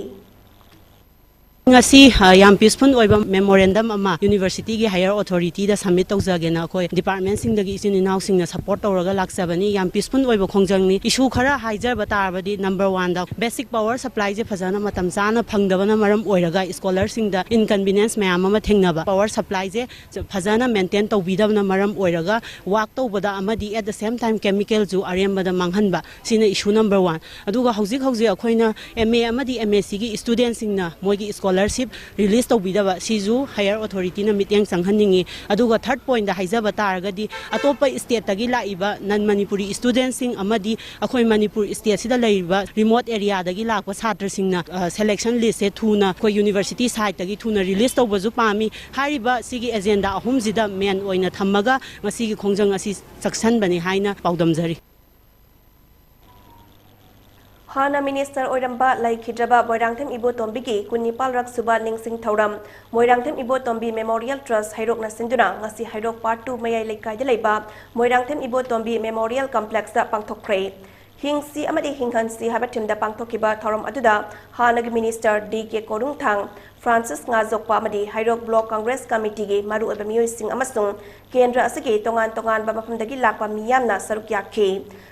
ꯉꯁꯤ, ꯑ, ꯌꯥꯝ ꯄꯤꯁꯐꯨꯜ ꯑꯣꯏꯕ ꯃꯦꯃꯣꯔꯦꯟꯗꯝ ꯑꯃ ꯌꯨꯅꯤꯚꯔꯁꯤꯇꯤꯒꯤ ꯍꯥꯌꯔ ꯑꯣꯊꯣꯔꯤꯇꯤꯗ ꯁꯕꯃꯤꯠ ꯇꯧꯖꯒꯦꯅ ꯑꯩꯈꯣꯏ ꯗꯤꯄꯥꯔꯠꯃꯦꯟꯁꯤꯡꯗꯒꯤ ꯏꯆꯤꯟ ꯏꯅꯥꯎꯁꯤꯡꯅ ꯁꯄꯣꯔꯠ ꯇꯧꯔꯒ ꯂꯥꯛꯆꯕꯅꯤ꯫ ꯌꯥꯝ ꯄꯤꯁꯐꯨꯜ ꯑꯣꯏꯕ ꯈꯣꯡꯖꯪꯅꯤ꯫ ꯏꯁꯨ ꯈꯔ ꯍꯥꯏꯖꯕ ꯇꯥꯔꯕꯗꯤ, ꯅꯝꯕꯔ ꯋꯥꯟꯗ, ꯕꯦꯁꯤꯛ ꯄꯥꯋꯔ ꯁꯄ꯭ꯂꯥꯏꯁꯦ ꯐꯖꯅ ꯃꯇꯝ ꯆꯥꯅ ꯐꯪꯗꯕꯅ ꯃꯔꯝ ꯑꯣꯏꯔꯒ ꯁ꯭ꯀꯣꯂꯔꯁꯤꯡꯗ ꯏꯟꯀꯟꯚꯤꯅꯤꯌꯦꯟꯁ ꯃꯌꯥꯝ ꯑꯃ ꯊꯦꯡꯅꯕ, ꯄꯥꯋꯔ ꯁꯄ꯭ꯂꯥꯏꯁꯦ ꯐꯖꯅ ꯃꯦꯟꯇꯦꯟ ꯇꯧꯕꯤꯗꯕꯅ ꯃꯔꯝ ꯑꯣꯏꯔꯒ ꯋꯥꯛ ꯇꯧꯕꯗ ꯑꯃꯗꯤ at the same time ꯀꯦꯃꯤꯀꯦꯜꯁꯨ ꯑꯔꯦꯝꯕꯗ ꯃꯥꯡꯍꯟꯕ, ꯁꯤꯅ ꯏꯁꯨ ꯅꯝꯕꯔ ꯋꯥꯟ꯫ ꯑꯗꯨꯒ ꯍꯧꯖꯤꯛ ꯍꯧꯖꯤꯛ ꯑꯩꯈꯣꯏꯅ ꯑꯦꯝ ꯑꯦ ꯑꯃꯗꯤ ꯑꯦꯝ ꯑꯦꯁ ꯁꯤꯒꯤ ꯏꯁꯇꯨꯗꯦꯟꯁꯤꯡꯅ ꯃꯣꯏꯒꯤ ꯁ꯭ꯀꯣꯂꯔꯁꯤꯞ ꯔꯤꯂꯤꯁ ꯇꯧꯕꯤꯗꯕ, ꯁꯤꯁꯨ ꯍꯥꯌꯔ ꯑꯣꯊꯣꯔꯤꯇꯤꯅ ꯃꯤꯠꯌꯦꯡ ꯆꯪꯍꯟꯅꯤꯡꯉꯤ꯫ ꯑꯗꯨꯒ ꯊꯥꯔꯠ ꯄꯣꯏꯟꯗ ꯍꯥꯏꯖꯕ ꯇꯥꯔꯒꯗꯤ, ꯑꯇꯣꯞꯄ ꯁ꯭ꯇꯦꯠꯇꯒꯤ ꯂꯥꯛꯏꯕ ꯅꯟ ꯃꯅꯤꯄꯨꯔꯤ ꯏꯁꯇꯨꯗꯦꯟꯁꯤꯡ ꯑꯃꯗꯤ ꯑꯩꯈꯣꯏ ꯃꯅꯤꯄꯨꯔ ꯁ꯭ꯇꯦꯠꯁꯤꯗ ꯂꯩꯔꯤꯕ ꯔꯤꯃꯣꯠ ꯑꯦꯔꯤꯌꯥꯗꯒꯤ ꯂꯥꯛꯄ ꯁꯥꯇ꯭ꯔꯁꯤꯡꯅ, ꯑ, ꯁꯦꯂꯦꯛꯁꯟ ꯂꯤꯁꯁꯦ ꯊꯨꯅ ꯑꯩꯈꯣꯏ ꯌꯨꯅꯤꯚꯔꯁꯤꯇꯤ ꯁꯥꯏꯠꯇꯒꯤ ꯊꯨꯅ ꯔꯤꯂꯤꯁ ꯇꯧꯕꯁꯨ ꯄꯥꯝꯃꯤ꯫ ꯍꯥꯏꯔꯤꯕ ꯁꯤꯒꯤ ꯑꯦꯖꯦꯟꯗꯥ ꯑꯍꯨꯝꯁꯤꯗ ꯃꯦꯟ ꯑꯣꯏꯅ ꯊꯝꯃꯒ ꯉꯁꯤꯒꯤ ꯈꯣꯡꯖꯪ ꯑꯁꯤ ꯆꯠꯁꯟꯕꯅꯤ ꯍꯥꯏꯅ ꯄꯥꯎꯗꯝꯖꯔꯤ꯫ ꯍꯥꯟꯅ ꯃꯤꯅꯤꯁꯇꯔ ꯑꯣꯏꯔꯝꯕ ꯂꯩꯈꯤꯗ꯭ꯔꯕ ꯃꯣꯏꯔꯥꯡꯊꯦꯝ ꯏꯕꯣꯇꯣꯝꯕꯤꯒꯤ ꯀꯨꯟꯅꯤꯄꯥꯜꯔꯛ ꯁꯨꯕ ꯅꯤꯡꯁꯤꯡ ꯊꯧꯔꯝ ꯃꯣꯏꯔꯥꯡꯊꯦꯝ ꯏꯕꯣꯇꯣꯝꯕꯤ ꯃꯦꯃꯣꯔꯤꯌꯦꯜ ꯇ꯭ꯔꯁ ꯍꯩꯔꯣꯛꯅ ꯁꯤꯟꯗꯨꯅ ꯉꯁꯤ ꯍꯩꯔꯣꯛ ꯄꯥꯔꯠ ꯇꯨ ꯃꯌꯥꯏ ꯂꯩꯀꯥꯏꯗ ꯂꯩꯕ ꯃꯣꯏꯔꯥꯡꯊꯦꯝ ꯏꯕꯣꯇꯣꯝꯕꯤ ꯃꯦꯃꯣꯔꯤꯌꯦꯜ ꯀꯝꯄ꯭ꯂꯦꯛꯁꯇ ꯄꯥꯡꯊꯣꯛꯈ꯭ꯔꯦ꯫ ꯍꯤꯡꯁꯤ ꯑꯃꯗꯤ ꯍꯤꯡꯍꯟꯁꯤ ꯍꯥꯏꯕ ꯊꯤꯝꯗ ꯄꯥꯡꯊꯣꯛꯈꯤꯕ ꯊꯧꯔꯝ ꯑꯗꯨꯗ ꯍꯥꯟꯅꯒꯤ ꯃꯤꯅꯤꯁꯇꯔ ꯗꯤ ꯀꯦ ꯀꯣꯔꯨꯡꯊꯥꯡ, ꯐ꯭ꯔꯥꯟꯁꯤꯁ ꯉꯥꯖꯣꯛꯄ ꯑꯃꯗꯤ ꯍꯩꯔꯣꯛ ꯕ꯭ꯂꯣꯛ ꯀꯪꯒ꯭ꯔꯦꯁ ꯀꯃꯤꯇꯤꯒꯤ ꯃꯔꯨꯑꯣꯏꯕ ꯃꯤꯑꯣꯏꯁꯤꯡ ꯑꯃꯁꯨꯡ ꯀꯦꯟꯗ꯭ꯔ ꯑꯁꯤꯒꯤ ꯇꯣꯉꯥꯟ ꯇꯣꯉꯥꯟꯕ ꯃꯐꯝꯗꯒꯤ ꯂꯥꯛꯄ ꯃꯤꯌꯥꯝꯅ ꯁꯔꯨꯛ ꯌꯥꯈꯤ꯫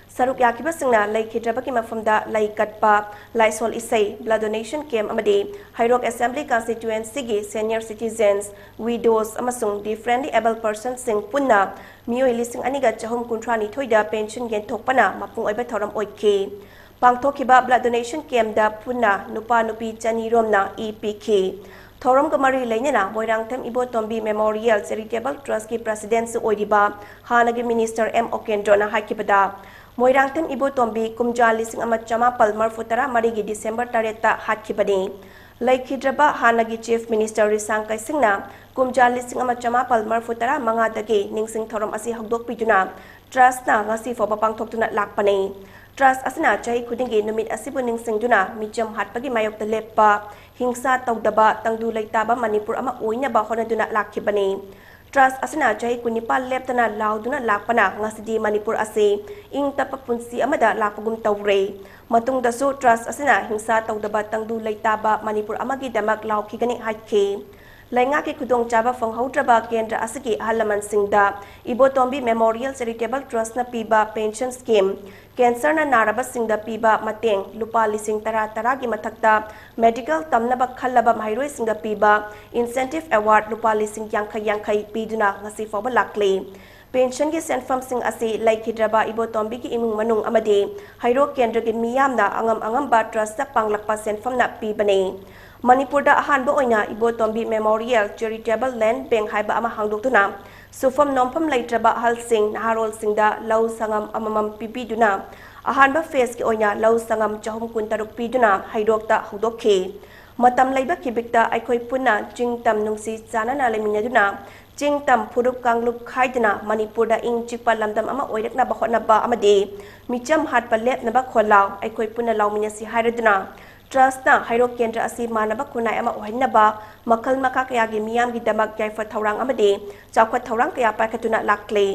ꯁꯔꯨꯛ ꯌꯥꯈꯤꯕꯁꯤꯡꯅ ꯂꯩꯈꯤꯗ꯭ꯔꯕꯒꯤ ꯃꯐꯝꯗ ꯂꯩ ꯀꯠꯄ, ꯂꯥꯏꯁꯣꯜ ꯏꯁꯩ, blood donation camp ꯑꯃꯗꯤ ꯍꯩꯔꯣꯛ Assembly Constituencyꯒꯤ senior citizens, widows ꯑꯃꯁꯨꯡ differently abled personꯁꯤꯡ ꯄꯨꯟꯅ ꯃꯤꯑꯣꯏ ꯂꯤꯁꯤꯡ ꯑꯅꯤꯒ ꯆꯍꯨꯝ ꯀꯨꯟꯊ꯭ꯔꯥ ꯅꯤꯊꯣꯏꯗ pension ꯌꯦꯟꯊꯣꯛꯄꯅ ꯃꯄꯨꯡ ꯑꯣꯏꯕ ꯊꯧꯔꯝ ꯑꯣꯏꯈꯤ꯫ ꯄꯥꯡꯊꯣꯛꯈꯤꯕ blood donation campꯗ ꯄꯨꯟꯅ ꯅꯨꯄꯥ ꯅꯨꯄꯤ ꯆꯅꯤ ꯔꯣꯝꯅ ꯏ ꯄꯤꯈꯤ꯫ ꯊꯧꯔꯝꯒ ꯃꯔꯤ ꯂꯩꯅꯅ ꯃꯣꯏꯔꯥꯡꯊꯦꯝ ꯏꯕꯣꯇꯣꯝꯕꯤ Memorial Charitable Trustꯀꯤ presidentꯁꯨ ꯑꯣꯏꯔꯤꯕ ꯍꯥꯟꯅꯒꯤ ꯃꯤꯅꯤꯁꯇꯔ ꯑꯦꯝ ꯑꯣꯀꯦꯟꯗ꯭ꯔꯣꯅ ꯍꯥꯏꯈꯤꯕꯗ, ꯃꯣꯏꯔꯥꯡꯊꯦꯝ ꯏꯕꯣꯇꯣꯝꯕꯤ ꯀꯨꯝꯖꯥ ꯂꯤꯁꯤꯡ ꯑꯃ ꯆꯃꯥꯄꯜ ꯃꯔꯤꯐꯨ ꯇꯔꯥ ꯃꯔꯤꯒꯤ December ꯇꯔꯦꯠꯇ ꯍꯥꯠꯈꯤꯕꯅꯤ꯫ ꯂꯩꯈꯤꯗ꯭ꯔꯕ ꯍꯥꯟꯅꯒꯤ Chief Minister ꯔꯤꯁꯥꯡ ꯀꯩꯁꯤꯡꯅ ꯀꯨꯝꯖꯥ ꯂꯤꯁꯤꯡ ꯑꯃ ꯆꯃꯥꯄꯜ ꯃꯔꯤꯐꯨ ꯇꯔꯥ ꯃꯉꯥꯗꯒꯤ ꯅꯤꯡꯁꯤꯡ ꯊꯧꯔꯝ ꯑꯁꯤ ꯍꯧꯗꯣꯛꯄꯤꯗꯨꯅ trustꯅ ꯉꯁꯤ ꯐꯥꯎꯕ ꯄꯥꯡꯊꯣꯛꯇꯨꯅ ꯂꯥꯛꯄꯅꯤ꯫ Trust ꯑꯁꯤꯅ ꯆꯍꯤ ꯈꯨꯗꯤꯡꯒꯤ ꯅꯨꯃꯤꯠ ꯑꯁꯤꯕꯨ ꯅꯤꯡꯁꯤꯡꯗꯨꯅ ꯃꯤꯆꯝ ꯍꯥꯠꯄꯒꯤ ꯃꯥꯌꯣꯛꯇ ꯂꯦꯞꯄ, ꯍꯤꯡꯁꯥ ꯇꯧꯗꯕ, ꯇꯪꯗꯨ ꯂꯩꯇꯥꯕ ꯃꯅꯤꯄꯨꯔ ꯑꯃ ꯑꯣꯏꯅꯕ ꯍꯣꯠꯅꯗꯨꯅ ꯂꯥꯛꯈꯤꯕꯅꯤ꯫ Trust ꯑꯁꯤꯅ ꯆꯍꯤ ꯀꯨꯟꯅꯤꯄꯥꯜ ꯂꯦꯞꯇꯅ ꯂꯥꯎꯗꯨꯅ ꯂꯥꯛꯄꯅ ꯉꯁꯤꯗꯤ ꯃꯅꯤꯄꯨꯔ ꯑꯁꯤ ꯏꯪ ꯇꯞꯄ ꯄꯨꯟꯁꯤ ꯑꯃꯗ ꯂꯥꯛꯄꯒꯨꯝ ꯇꯧꯔꯦ꯫ ꯃꯇꯨꯡꯗꯁꯨ trust ꯑꯁꯤꯅ ꯍꯤꯡꯁꯥ ꯇꯧꯗꯕ, ꯇꯪꯗꯨ ꯂꯩꯇꯥꯕ ꯃꯅꯤꯄꯨꯔ ꯑꯃꯒꯤꯗꯃꯛ ꯂꯥꯎꯈꯤꯒꯅꯤ ꯍꯥꯏꯈꯤ꯫ ꯂꯩꯉꯥꯛꯀꯤ ꯈꯨꯗꯣꯡꯆꯥꯕ ꯐꯪꯍꯧꯗ꯭ꯔꯕ ꯀꯦꯟꯗ꯭ꯔ ꯑꯁꯤꯒꯤ ꯑꯍꯜ ꯂꯃꯟꯁꯤꯡꯗ ꯏꯕꯣꯇꯣꯝꯕꯤ Memorial Charitable Trustꯅ ꯄꯤꯕ pension scheme, cancerꯅ ꯅꯥꯔꯕꯁꯤꯡꯗ ꯄꯤꯕ ꯃꯇꯦꯡ ꯂꯨꯄꯥ ꯂꯤꯁꯤꯡ ꯇꯔꯥ ꯇꯔꯥꯒꯤ ꯃꯊꯛꯇ medical ꯇꯝꯅꯕ ꯈꯜꯂꯕ ꯃꯍꯩꯔꯣꯏꯁꯤꯡꯗ ꯄꯤꯕ incentive award ꯂꯨꯄꯥ ꯂꯤꯁꯤꯡ ꯌꯥꯡꯈꯩ ꯌꯥꯡꯈꯩ ꯄꯤꯗꯨꯅ ꯉꯁꯤ ꯐꯥꯎꯕ ꯂꯥꯛꯂꯤ꯫ Pensionꯒꯤ ꯁꯦꯟꯐꯝꯁꯤꯡ ꯑꯁꯤ ꯂꯩꯈꯤꯗ꯭ꯔꯕ ꯏꯕꯣꯇꯣꯝꯕꯤꯒꯤ ꯏꯃꯨꯡ ꯃꯅꯨꯡ ꯑꯃꯗꯤ ꯍꯩꯔꯣꯛ ꯀꯦꯟꯗ꯭ꯔꯒꯤ ꯃꯤꯌꯥꯝꯅ ꯑꯉꯝ ꯑꯉꯝꯕ trustꯇ ꯄꯥꯡꯂꯛꯄ ꯁꯦꯟꯐꯝꯅ ꯄꯤꯕꯅꯤ꯫ ꯃꯅꯤꯄꯨꯔꯗ ꯑꯍꯥꯟꯕ ꯑꯣꯏꯅ ꯏꯕꯣꯇꯣꯝꯕꯤ Memorial Charitable Land Bank ꯍꯥꯏꯕ ꯑꯃ ꯍꯥꯡꯗꯣꯛꯇꯨꯅ ꯁꯨꯐꯝ ꯅꯣꯝꯐꯝ ꯂꯩꯇ꯭ꯔꯕ ꯑꯍꯜꯁꯤꯡ, ꯅꯍꯥꯔꯣꯜꯁꯤꯡꯗ ꯂꯧ ꯁꯪꯉꯝ ꯑꯃꯃꯝ ꯄꯤꯕꯤꯗꯨꯅ ꯑꯍꯥꯟꯕ phaseꯀꯤ ꯑꯣꯏꯅ ꯂꯧ ꯁꯪꯉꯝ ꯆꯍꯨꯝ ꯀꯨꯟꯇꯔꯨꯛ ꯄꯤꯗꯨꯅ ꯍꯩꯔꯣꯛꯇ ꯍꯧꯗꯣꯛꯈꯤ꯫ ꯃꯇꯝ ꯂꯩꯕ ꯈꯤꯕꯤꯛꯇ ꯑꯩꯈꯣꯏ ꯄꯨꯟꯅ ꯆꯤꯡ ꯇꯝ ꯅꯨꯡꯁꯤ ꯆꯥꯟꯅꯅ ꯂꯩꯃꯤꯟꯅꯗꯨꯅ ꯆꯤꯡ ꯇꯝ ꯐꯨꯔꯨꯞ ꯀꯥꯡꯂꯨꯞ ꯈꯥꯏꯗꯅ ꯃꯅꯤꯄꯨꯔꯗ ꯏꯪ ꯆꯤꯛꯄ ꯂꯝꯗꯝ ꯑꯃ ꯑꯣꯏꯔꯛꯅꯕ ꯍꯣꯠꯅꯕ ꯑꯃꯗꯤ ꯃꯤꯆꯝ ꯍꯥꯠꯄ ꯂꯦꯞꯅꯕ ꯈꯣꯜꯂꯥꯎ ꯑꯩꯈꯣꯏ ꯄꯨꯟꯅ ꯂꯥꯎꯃꯤꯟꯅꯁꯤ ꯍꯥꯏꯔꯗꯨꯅ trustꯅ ꯍꯩꯔꯣꯛ ꯀꯦꯟꯗ꯭ꯔ ꯑꯁꯤ ꯃꯥꯟꯅꯕ ꯈꯨꯟꯅꯥꯏ ꯑꯃ ꯑꯣꯏꯍꯟꯅꯕ ꯃꯈꯜ ꯃꯈꯥ ꯀꯌꯥꯒꯤ ꯃꯤꯌꯥꯝꯒꯤꯗꯃꯛ ꯌꯥꯏꯐ ꯊꯧꯔꯥꯡ ꯑꯃꯗꯤ ꯆꯥꯎꯈꯠ ꯊꯧꯔꯥꯡ ꯀꯌꯥ ꯄꯥꯏꯈꯠꯇꯨꯅ ꯂꯥꯛꯂꯤ꯫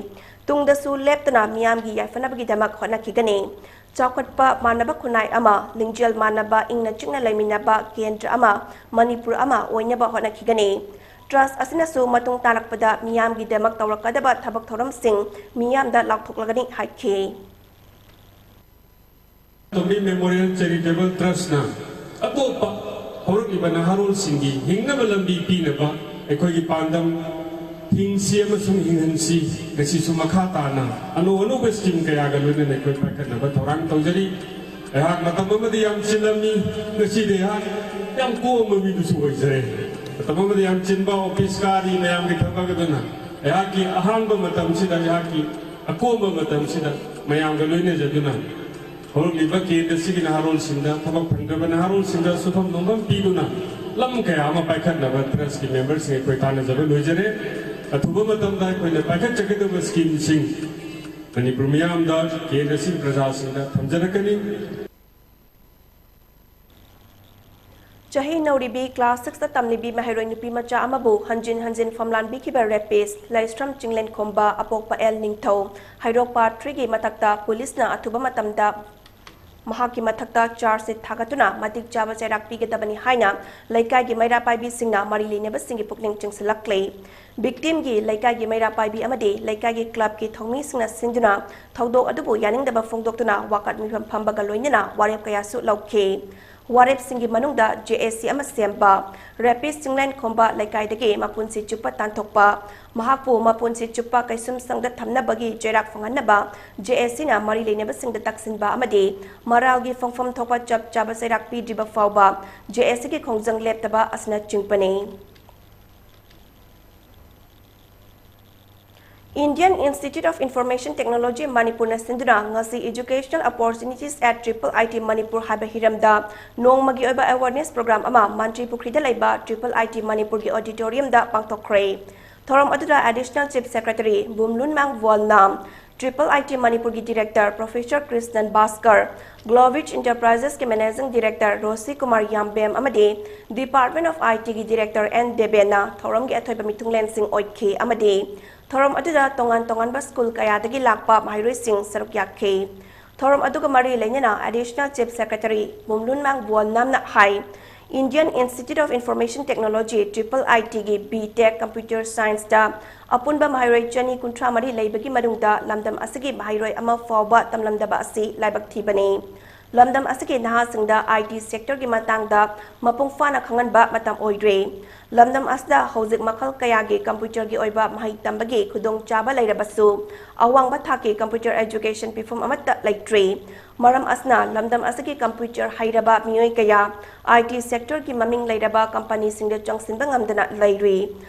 ꯇꯨꯡꯗꯁꯨ ꯂꯦꯞꯇꯅ ꯃꯤꯌꯥꯝꯒꯤ ꯌꯥꯏꯐꯅꯕꯒꯤꯗꯃꯛ ꯍꯣꯠꯅꯈꯤꯒꯅꯤ꯫ ꯆꯥꯎꯈꯠꯄ ꯃꯥꯟꯅꯕ ꯈꯨꯟꯅꯥꯏ ꯑꯃ, ꯂꯤꯡꯖꯦꯜ ꯃꯥꯟꯅꯕ ꯏꯪꯅ ꯆꯤꯛꯅ ꯂꯩꯃꯤꯟꯅꯕ ꯀꯦꯟꯗ꯭ꯔ ꯑꯃ, ꯃꯅꯤꯄꯨꯔ ꯑꯃ ꯑꯣꯏꯅꯕ ꯍꯣꯠꯅꯈꯤꯒꯅꯤ꯫ ꯇ꯭ꯔꯁ ꯑꯁꯤꯅꯁꯨ ꯃꯇꯨꯡ ꯇꯥꯔꯛꯄꯗ ꯃꯤꯌꯥꯝꯒꯤꯗꯃꯛ ꯇꯧꯔꯛꯀꯗꯕ ꯊꯕꯛ ꯊꯧꯔꯝꯁꯤꯡ ꯃꯤꯌꯥꯝꯗ ꯂꯥꯎꯊꯣꯛꯂꯒꯅꯤ ꯍꯥꯏꯈꯤ꯫ ꯇꯣꯝꯕꯤ ꯃꯦꯃꯣꯔꯤꯌꯦꯜ ꯆꯦꯔꯤꯇꯦꯕꯜ ꯇ꯭ꯔꯁꯅ ꯑꯇꯣꯞꯄ ꯍꯧꯔꯛꯂꯤꯕ ꯅꯍꯥꯔꯣꯜꯁꯤꯡꯒꯤ ꯍꯤꯡꯅꯕ ꯂꯝꯕꯤ ꯄꯤꯅꯕ ꯑꯩꯈꯣꯏꯒꯤ ꯄꯥꯟꯗꯝ ꯍꯤꯡꯁꯤ ꯑꯃꯁꯨꯡ ꯍꯤꯡꯍꯟꯁꯤ ꯉꯁꯤꯁꯨ ꯃꯈꯥ ꯇꯥꯅ ꯑꯅꯧ ꯑꯅꯧꯕ ꯁ꯭ꯀꯤꯝ ꯀꯌꯥꯒ ꯂꯣꯏꯅꯅ ꯑꯩꯈꯣꯏ ꯄꯥꯏꯈꯠꯅꯕ ꯊꯧꯔꯥꯡ ꯇꯧꯖꯔꯤ꯫ ꯑꯩꯍꯥꯛ ꯃꯇꯝ ꯑꯃꯗ ꯌꯥꯝ ꯆꯤꯜꯂꯝꯃꯤ, ꯉꯁꯤꯗꯤ ꯑꯩꯍꯥꯛ ꯌꯥꯝ ꯀꯣꯝꯕ ꯃꯤꯗꯨꯁꯨ ꯑꯣꯏꯖꯔꯦ꯫ ꯃꯇꯝ ꯑꯃꯗ ꯌꯥꯝ ꯆꯤꯟꯕ ꯑꯣꯐꯤꯁ ꯀꯥꯔꯤ ꯃꯌꯥꯝꯒꯤ ꯊꯕꯛ ꯑꯗꯨꯅ ꯑꯩꯍꯥꯛꯀꯤ ꯑꯍꯥꯡꯕ ꯃꯇꯝꯁꯤꯗ, ꯑꯩꯍꯥꯛꯀꯤ ꯑꯀꯣꯝꯕ ꯃꯇꯝꯁꯤꯗ ꯃꯌꯥꯝꯒ ꯂꯣꯏꯅꯖꯗꯨꯅ ꯍꯧꯔꯛꯂꯤꯕ ꯀꯦꯟꯗ꯭ꯔꯁꯤꯒꯤ ꯅꯍꯥꯔꯣꯜꯁꯤꯡꯗ, ꯊꯕꯛ ꯐꯪꯗ꯭ꯔꯕ ꯅꯍꯥꯔꯣꯜꯁꯤꯡꯗ ꯁꯨꯐꯝ ꯅꯣꯝꯐꯝ ꯄꯤꯗꯨꯅ ꯂꯝ ꯀꯌꯥ ꯑꯃ ꯄꯥꯏꯈꯠꯅꯕ ꯇ꯭ꯔꯁꯀꯤ ꯃꯦꯝꯕꯔꯁꯤꯡ ꯑꯩꯈꯣꯏ ꯇꯥꯟꯅꯖꯕ ꯂꯣꯏꯖꯔꯦ꯫ ꯑꯊꯨꯕ ꯃꯇꯝꯗ ꯑꯩꯈꯣꯏꯅ ꯄꯥꯏꯈꯠꯆꯒꯗꯕ ꯁ꯭ꯀꯤꯝꯁꯤꯡ ꯃꯅꯤꯄꯨꯔ ꯃꯤꯌꯥꯝꯗ, ꯀꯦꯟꯗ꯭ꯔꯁꯤꯡ ꯄ꯭ꯔꯖꯥꯁꯤꯡꯗ ꯊꯝꯖꯔꯛꯀꯅꯤ꯫ ꯆꯍꯤ ꯅꯧꯔꯤꯕꯤ ꯀ꯭ꯂꯥꯁ ꯁꯤꯛꯁꯇ ꯇꯝꯂꯤꯕꯤ ꯃꯍꯩꯔꯣꯏ ꯅꯨꯄꯤ ꯃꯆꯥ ꯑꯃꯕꯨ ꯍꯟꯖꯤꯟ ꯍꯟꯖꯤꯟ ꯐꯝꯂꯥꯟꯕꯤꯈꯤꯕ ꯔꯦꯄꯤꯁ ꯂꯩꯁ꯭ꯔꯝ ꯆꯤꯡꯂꯦꯟꯈꯣꯝꯕ ꯑꯄꯣꯛꯄ ꯑꯦꯜ ꯅꯤꯡꯊꯧ ꯍꯩꯔꯣꯛ ꯄꯥꯔꯠ ꯊ꯭ꯔꯤꯒꯤ ꯃꯊꯛꯇ ꯄꯨꯂꯤꯁꯅ ꯑꯊꯨꯕ ꯃꯇꯝꯗ ꯃꯍꯥꯛꯀꯤ ꯃꯊꯛꯇ ꯆꯥꯔꯖ ꯁꯤꯠ ꯊꯥꯒꯠꯇꯨꯅ ꯃꯇꯤꯛ ꯆꯥꯕ ꯆꯩꯔꯥꯛ ꯄꯤꯒꯗꯕꯅꯤ ꯍꯥꯏꯅ ꯂꯩꯀꯥꯏꯒꯤ ꯃꯩꯔꯥ ꯄꯥꯏꯕꯤꯁꯤꯡꯅ ꯃꯔꯤ ꯂꯩꯅꯕꯁꯤꯡꯒꯤ ꯄꯨꯛꯅꯤꯡ ꯆꯤꯡꯁꯤꯜꯂꯛꯂꯤ꯫ ꯚꯤꯛꯇꯤꯝꯒꯤ ꯂꯩꯀꯥꯏꯒꯤ ꯃꯩꯔꯥ ꯄꯥꯏꯕꯤ ꯑꯃꯗꯤ ꯂꯩꯀꯥꯏꯒꯤ ꯀ꯭ꯂꯕꯀꯤ ꯊꯧꯃꯤꯁꯤꯡꯅ ꯁꯤꯟꯗꯨꯅ ꯊꯧꯗꯣꯛ ꯑꯗꯨꯕꯨ ꯌꯥꯅꯤꯡꯗꯕ ꯐꯣꯡꯗꯣꯛꯇꯨꯅ ꯋꯥꯀꯠ ꯃꯤꯐꯝ ꯐꯝꯕꯒ ꯂꯣꯏꯅꯅ ꯋꯥꯔꯦꯞ ꯀꯌꯥꯁꯨ ꯂꯧꯈꯤ꯫ ꯋꯥꯔꯦꯞꯁꯤꯡꯒꯤ ꯃꯅꯨꯡꯗ ꯖꯦ ꯑꯦ ꯁꯤ ꯑꯃ ꯁꯦꯝꯕ, ꯔꯦꯄꯤꯁ ꯆꯤꯡꯂꯦꯟ ꯈꯣꯝꯕ ꯂꯩꯀꯥꯏꯗꯒꯤ ꯃꯄꯨꯟꯁꯤ ꯆꯨꯞꯄ ꯇꯥꯟꯊꯣꯛꯄ, ꯃꯍꯥꯛꯄꯨ ꯃꯄꯨꯟꯁꯤ ꯆꯨꯞꯄ ꯀꯩꯁꯨꯝꯁꯪꯗ ꯊꯝꯅꯕꯒꯤ ꯆꯩꯔꯥꯛ ꯐꯪꯍꯟꯅꯕ ꯖꯦ ꯑꯦ ꯁꯤꯅ ꯃꯔꯤ ꯂꯩꯅꯕꯁꯤꯡꯗ ꯇꯛꯁꯤꯟꯕ ꯑꯃꯗꯤ ꯃꯔꯥꯜꯒꯤ ꯐꯪꯐꯝ ꯊꯣꯛꯄ ꯆꯞ ꯆꯥꯕ ꯆꯩꯔꯥꯛ ꯄꯤꯗ꯭ꯔꯤꯕ ꯐꯥꯎꯕ ꯖꯦ ꯑꯦ ꯁꯤꯒꯤ ꯈꯣꯡꯖꯪ ꯂꯦꯞꯇꯕ ꯑꯁꯤꯅꯆꯤꯡꯕꯅꯤ꯫ Indian Institute of Information Technology ꯃꯅꯤꯄꯨꯔꯅ ꯁꯤꯟꯗꯨꯅ ꯉꯁꯤ Educational Opportunities at Triple I T Manipur ꯍꯥꯏꯕ ꯍꯤꯔꯝꯗ ꯅꯣꯡꯃꯒꯤ ꯑꯣꯏꯕ awareness program ꯑꯃ ꯃꯟꯇ꯭ꯔꯤ ꯄꯨꯈ꯭ꯔꯤꯗ ꯂꯩꯕ Triple I T ꯃꯅꯤꯄꯨꯔꯒꯤ auditoriumꯗ ꯄꯥꯡꯊꯣꯛꯈ꯭ꯔꯦ꯫ ꯊꯧꯔꯝ ꯑꯗꯨꯗ Additional Chief Secretary ꯕꯨꯝꯂꯨꯟꯃꯥꯡ ꯋꯣꯜꯅ, Triple I T ꯃꯅꯤꯄꯨꯔꯒꯤ Director Professor Krishnan Bhaskar, Glowitch Enterprisesꯀꯤ Managing Director ꯔꯣꯁꯤ Kumar ꯌꯥꯝꯕꯦꯝ ꯑꯃꯗꯤ Department of ITꯒꯤ Director ꯑꯦꯟ ꯗꯦꯕꯦꯟꯅ ꯊꯧꯔꯝꯒꯤ ꯑꯊꯣꯏꯕ ꯃꯤꯊꯨꯡꯂꯦꯟꯁꯤꯡ ꯑꯣꯏꯈꯤ ꯑꯃꯗꯤ ꯊꯧꯔꯝ ꯑꯗꯨꯗ ꯇꯣꯉꯥꯟ ꯇꯣꯉꯥꯟꯕ ꯁ꯭ꯀꯨꯜ ꯀꯌꯥꯗꯒꯤ ꯂꯥꯛꯄ ꯃꯍꯩꯔꯣꯏꯁꯤꯡ ꯁꯔꯨꯛ ꯌꯥꯈꯤ꯫ ꯊꯧꯔꯝ ꯑꯗꯨꯒ ꯃꯔꯤ ꯂꯩꯅꯅ Additional Chief Secretary ꯕꯨꯝꯂꯨꯟꯃꯥꯡ ꯕꯨꯋꯥꯜꯅꯥꯝꯅ high, Indian Institute of Information Technology, triple I T ꯒꯤ B Tech Computer Science ꯇ ꯑꯄꯨꯟꯕ ꯃꯍꯩꯔꯣꯏ ꯆꯅꯤ ꯀꯨꯟꯊ꯭ꯔꯥ ꯃꯔꯤ ꯂꯩꯕꯒꯤ ꯃꯅꯨꯡꯗ ꯂꯝꯗꯝ ꯑꯁꯤꯒꯤ ꯃꯍꯩꯔꯣꯏ ꯑꯃ ꯐꯥꯎꯕ ꯇꯝꯂꯝꯗꯕ ꯑꯁꯤ ꯂꯥꯏꯕꯛ ꯊꯤꯕꯅꯤ꯫ ꯂꯝꯗꯝ ꯑꯁꯤꯒꯤ ꯅꯍꯥꯁꯤꯡꯗ I T sector ꯒꯤ ꯃꯇꯥꯡꯗ ꯃꯄꯨꯡ ꯐꯥꯅ ꯈꯪꯍꯟꯕ ꯃꯇꯝ ꯑꯣꯏꯗ꯭ꯔꯦ꯫ ꯂꯝꯗꯝ ꯑꯁꯤꯗ ꯍꯧꯖꯤꯛ ꯃꯈꯜ ꯀꯌꯥꯒꯤ computer ꯒꯤ ꯑꯣꯏꯕ ꯃꯍꯩ ꯇꯝꯕꯒꯤ ꯈꯨꯗꯣꯡꯆꯥꯕ ꯂꯩꯔꯕꯁꯨ, ꯑꯋꯥꯡꯕ ꯊꯥꯛꯀꯤ computer education ꯄꯤꯐꯝ ꯑꯃꯠꯇ ꯂꯩꯇ꯭ꯔꯤ꯫ ꯃꯔꯝ ꯑꯁꯤꯅ, ꯂꯝꯗꯝ ꯑꯁꯤꯒꯤ computer ꯍꯩꯔꯕ ꯃꯤꯑꯣꯏ ꯀꯌꯥ, I T sector ꯒꯤ ꯃꯃꯤꯡ ꯂꯩꯔꯕ company ꯁꯤꯡꯗ ꯆꯪꯁꯤꯟꯕ ꯉꯝꯗꯅ ꯂꯩꯔꯤ꯫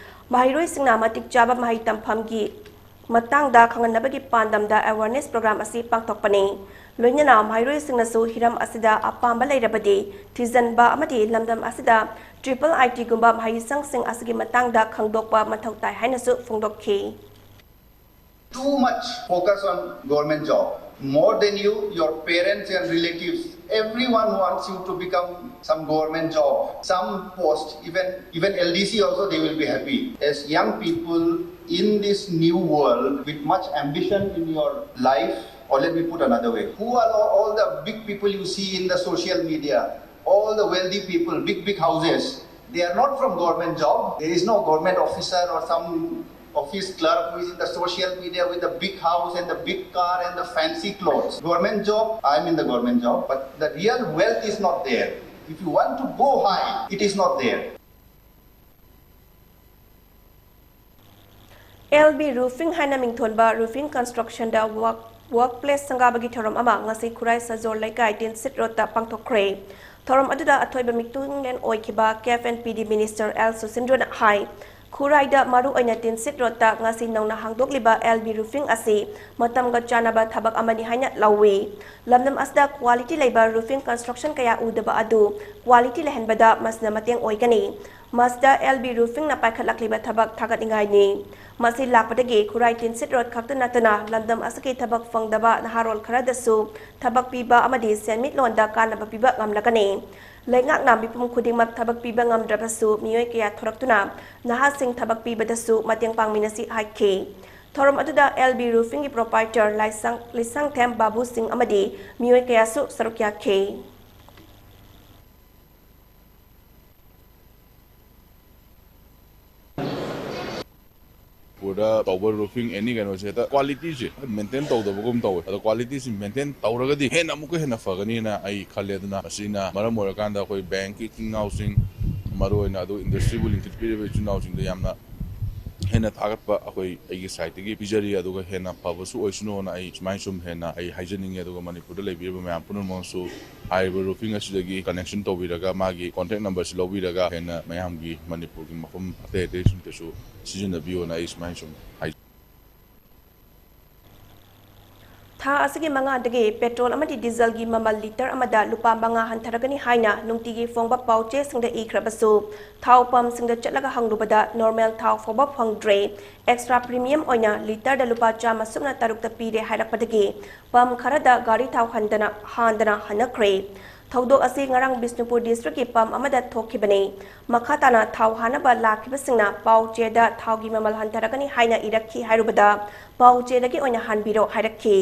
ꯃꯍꯩꯔꯣꯏꯁꯤꯡꯅ ꯃꯇꯤꯛ ꯆꯥꯕ ꯃꯍꯩ ꯇꯝꯐꯝꯒꯤ ꯃꯇꯥꯡꯗ ꯈꯪꯍꯟꯅꯕꯒꯤ ꯄꯥꯟꯗꯝꯗ awareness program ꯑꯁꯤ ꯄꯥꯡꯊꯣꯛꯄꯅꯤ꯫ ꯂꯣꯏꯅꯅ ꯃꯍꯩꯔꯣꯏꯁꯤꯡꯅꯁꯨ ꯍꯤꯔꯝ ꯑꯁꯤꯗ ꯑꯄꯥꯝꯕ ꯂꯩꯔꯕꯗꯤ ꯊꯤꯖꯤꯟꯕ ꯑꯃꯗꯤ ꯂꯝꯗꯝ ꯑꯁꯤꯗ triple I T ꯒꯨꯝꯕ ꯃꯍꯩꯁꯪꯁꯤꯡ ꯑꯁꯤꯒꯤ ꯃꯇꯥꯡꯗ ꯈꯪꯗꯣꯛꯄ ꯃꯊꯧ ꯇꯥꯏ ꯍꯥꯏꯅꯁꯨ ꯐꯣꯡꯗꯣꯛꯈꯤ꯫ Too much focus on government job. More than you, your parents and relatives, everyone wants you to become some government job, some post, even, even L D C also, they will be happy. As young people in this new world with much ambition in your life, or let me put another way, who are all the big people you see in the social media, all the wealthy people, big, big houses, they are not from government job. There is no government officer or some office clerk who is in the social media with the big house and the big car and the fancy clothes. Government job, I am in the government job, but the real wealth is not there. If you want to go high, it is not there. L B Roofing ꯍꯥꯏꯅ ꯃꯤꯡꯊꯣꯟꯕ roofing construction ꯗ work, workplace ꯁꯪꯒꯥꯕꯒꯤ ꯊꯧꯔꯝ ꯑꯃ ꯉꯁꯤ ꯈꯨꯔꯥꯏ ꯁꯖꯣꯔ ꯂꯩꯀꯥꯏ ꯇꯤꯟꯁꯤꯠ ꯔꯣꯗꯇ ꯄꯥꯡꯊꯣꯛꯈ꯭ꯔꯦ꯫ ꯊꯧꯔꯝ ꯑꯗꯨꯗ ꯑꯊꯣꯏꯕ ꯃꯤꯇꯨꯡꯂꯦꯟ ꯑꯣꯏꯈꯤꯕ K F and P D minister L ꯁꯨꯁꯤꯟꯗ꯭ꯔꯣꯅ ꯍꯥꯏ, ꯈꯨꯔꯥꯏꯗ ꯃꯔꯨ ꯑꯣꯏꯅ ꯇꯤꯟꯁꯤꯠ ꯔꯣꯗꯇ ꯉꯁꯤ ꯅꯧꯅ ꯍꯥꯡꯗꯣꯛꯂꯤꯕ L B Roofing ꯑꯁꯤ ꯃꯇꯝꯒ ꯆꯥꯟꯅꯕ ꯊꯕꯛ ꯑꯃꯅꯤ ꯍꯥꯏꯅ ꯂꯧꯏ꯫ ꯂꯝꯗꯝ ꯑꯁꯤꯗ quality ꯂꯩꯕ roofing construction ꯀꯌꯥ ꯎꯗꯕ ꯑꯗꯨ quality ꯂꯩꯍꯟꯕꯗ ꯃꯁꯤꯅ ꯃꯇꯦꯡ ꯑꯣꯏꯒꯅꯤ꯫ ꯃꯁꯤꯗ L B Roofing ꯅ ꯄꯥꯏꯈꯠꯂꯛꯂꯤꯕ ꯊꯕꯛ ꯊꯥꯒꯠꯅꯤꯡꯉꯥꯏꯅꯤ꯫ ꯃꯁꯤ ꯂꯥꯛꯄꯗꯒꯤ ꯈꯨꯔꯥꯏ ꯇꯤꯟꯁꯤꯠ ꯔꯣꯗ ꯈꯛꯇ ꯅꯠꯇꯅ ꯂꯝꯗꯝ ꯑꯁꯤꯒꯤ ꯊꯕꯛ ꯐꯪꯗꯕ ꯅꯍꯥꯔꯣꯜ ꯈꯔꯗꯁꯨ ꯊꯕꯛ ꯄꯤꯕ ꯑꯃꯗꯤ ꯁꯦꯟꯃꯤꯠꯂꯣꯟꯗ ꯀꯥꯟꯅꯕ ꯄꯤꯕ ꯉꯝꯂꯒꯅꯤ꯫ ꯂꯩꯉꯥꯛꯅ ꯃꯤꯄꯨꯝ ꯈꯨꯗꯤꯡꯃꯛ ꯊꯕꯛ ꯄꯤꯕ ꯉꯝꯗ꯭ꯔꯕꯁꯨ, ꯃꯤꯑꯣꯏ ꯀꯌꯥ ꯊꯣꯔꯛꯇꯨꯅ ꯅꯍꯥꯁꯤꯡ ꯊꯕꯛ ꯄꯤꯕꯗꯁꯨ ꯃꯇꯦꯡ ꯄꯥꯡꯃꯤꯟꯅꯁꯤ ꯍꯥꯏꯈꯤ꯫ ꯊꯧꯔꯝ ꯑꯗꯨꯗ L B Roofing ꯒꯤ proprietor ꯂꯥꯏꯁꯥꯡ, ꯂꯤꯁꯥꯡꯊꯦꯝ ꯕꯥꯕꯨ ꯁꯤꯡ ꯑꯃꯗꯤ ꯃꯤꯑꯣꯏ ꯀꯌꯥꯁꯨ ꯁꯔꯨꯛ ꯌꯥꯈꯤ꯫ ꯃꯅꯤꯄꯨꯔꯗ ꯇꯧꯕ roofing any ꯀꯩꯅꯣꯁꯦ ꯍꯦꯛꯇ quality ꯁꯦ maintain ꯇꯧꯗꯕꯒꯨꯝ ꯇꯧꯋꯦ꯫ ꯑꯗꯣ quality ꯁꯤ maintain ꯇꯧꯔꯒꯗꯤ ꯍꯦꯟꯅ ꯑꯃꯨꯛꯀ ꯍꯦꯟꯅ ꯐꯒꯅꯤꯅ ꯑꯩ ꯈꯜꯂꯦ꯫ ꯑꯗꯨꯅ ꯃꯁꯤꯅ ꯃꯔꯝ ꯑꯣꯏꯔꯀꯥꯟꯗ ꯑꯩꯈꯣꯏ bank ꯀꯤ ꯏꯆꯤꯟ ꯏꯅꯥꯎꯁꯤꯡ, ꯃꯔꯨꯑꯣꯏꯅ ꯑꯗꯨ industry ꯕꯨ ꯂꯤꯡꯈꯠꯄꯤꯔꯤꯕ ꯏꯆꯤꯟ ꯏꯅꯥꯎꯁꯤꯡꯗ ꯌꯥꯝꯅ ꯍꯦꯟꯅ ꯊꯥꯒꯠꯄ ꯑꯩꯈꯣꯏ ꯑꯩꯒꯤ side ꯇꯒꯤ ꯄꯤꯖꯔꯤ꯫ ꯑꯗꯨꯒ ꯍꯦꯟꯅ ꯐꯕꯁꯨ ꯑꯣꯏꯁꯅꯨꯅ ꯑꯩ ꯁꯨꯃꯥꯏꯅ ꯁꯨꯝ ꯍꯦꯟꯅ ꯑꯩ ꯍꯥꯏꯖꯅꯤꯡꯉꯤ꯫ ꯑꯗꯨꯒ ꯃꯅꯤꯄꯨꯔꯗ ꯂꯩꯕꯤꯔꯤꯕ ꯃꯌꯥꯝ ꯄꯨꯝꯅꯃꯛꯁꯨ ꯍꯥꯏꯔꯤꯕ roofing ꯑꯁꯤꯗꯒꯤ connection ꯇꯧꯕꯤꯔꯒ, ꯃꯥꯒꯤ contact number ꯁꯤ ꯂꯧꯕꯤꯔꯒ, ꯍꯦꯟꯅ ꯃꯌꯥꯝꯒꯤ, ꯃꯅꯤꯄꯨꯔꯒꯤ ꯃꯐꯝ ꯑꯇꯩ ꯑꯇꯩꯁꯤꯡꯗꯁꯨ ꯁꯤꯖꯤꯟꯅꯕꯤꯌꯣꯅ ꯑꯩ ꯁꯨꯃꯥꯏꯅ ꯁꯨꯝ ꯍꯥꯏꯖ- ꯊꯥ ꯑꯁꯤꯒꯤ ꯃꯉꯥꯗꯒꯤ petrol ꯑꯃꯗꯤ diesel ꯒꯤ ꯃꯃꯜ litre ꯑꯃꯗ ꯂꯨꯄꯥ ꯃꯉꯥ ꯍꯟꯊꯔꯒꯅꯤ ꯍꯥꯏꯅ ꯅꯨꯡꯇꯤꯒꯤ ꯐꯣꯡꯕ ꯄꯥꯎ ꯆꯦꯁꯤꯡꯗ ꯏꯈ꯭ꯔꯕꯁꯨ, ꯊꯥꯎ pump ꯁꯤꯡꯗ ꯆꯠꯂꯒ ꯍꯪꯂꯨꯕꯗ normal ꯊꯥꯎ ꯐꯥꯎꯕ ꯐꯪꯗ꯭ꯔꯦ꯫ Extra premium ꯑꯣꯏꯅ litre ꯗ ꯂꯨꯄꯥ ꯆꯥꯝꯃ ꯁꯨꯞꯅ ꯇꯔꯨꯛꯇ ꯄꯤꯔꯦ ꯍꯥꯏꯔꯛꯄꯗꯒꯤ pump ꯈꯔꯗ ꯒꯥꯔꯤ ꯊꯥꯎ ꯍꯟꯗꯅ, ꯍꯥꯟꯗꯅ ꯍꯟꯅꯈ꯭ꯔꯦ꯫ ꯊꯧꯗꯣꯛ ꯑꯁꯤ ꯉꯔꯥꯡ ꯕꯤꯁꯅꯨꯄꯨꯔ district ꯀꯤ pump ꯑꯃꯗ ꯊꯣꯛꯈꯤꯕꯅꯤ꯫ ꯃꯈꯥ ꯇꯥꯅ ꯊꯥꯎ ꯍꯥꯟꯅꯕ ꯂꯥꯛꯈꯤꯕꯁꯤꯡꯅ ꯄꯥꯎ ꯆꯦꯗ ꯊꯥꯎꯒꯤ ꯃꯃꯜ ꯍꯟꯊꯔꯒꯅꯤ ꯍꯥꯏꯅ ꯏꯔꯛꯈꯤ ꯍꯥꯏꯔꯨꯕꯗ, ꯄꯥꯎ ꯆꯦꯗꯒꯤ ꯑꯣꯏꯅ ꯍꯟꯕꯤꯔꯣ ꯍꯥꯏꯔꯛꯈꯤ꯫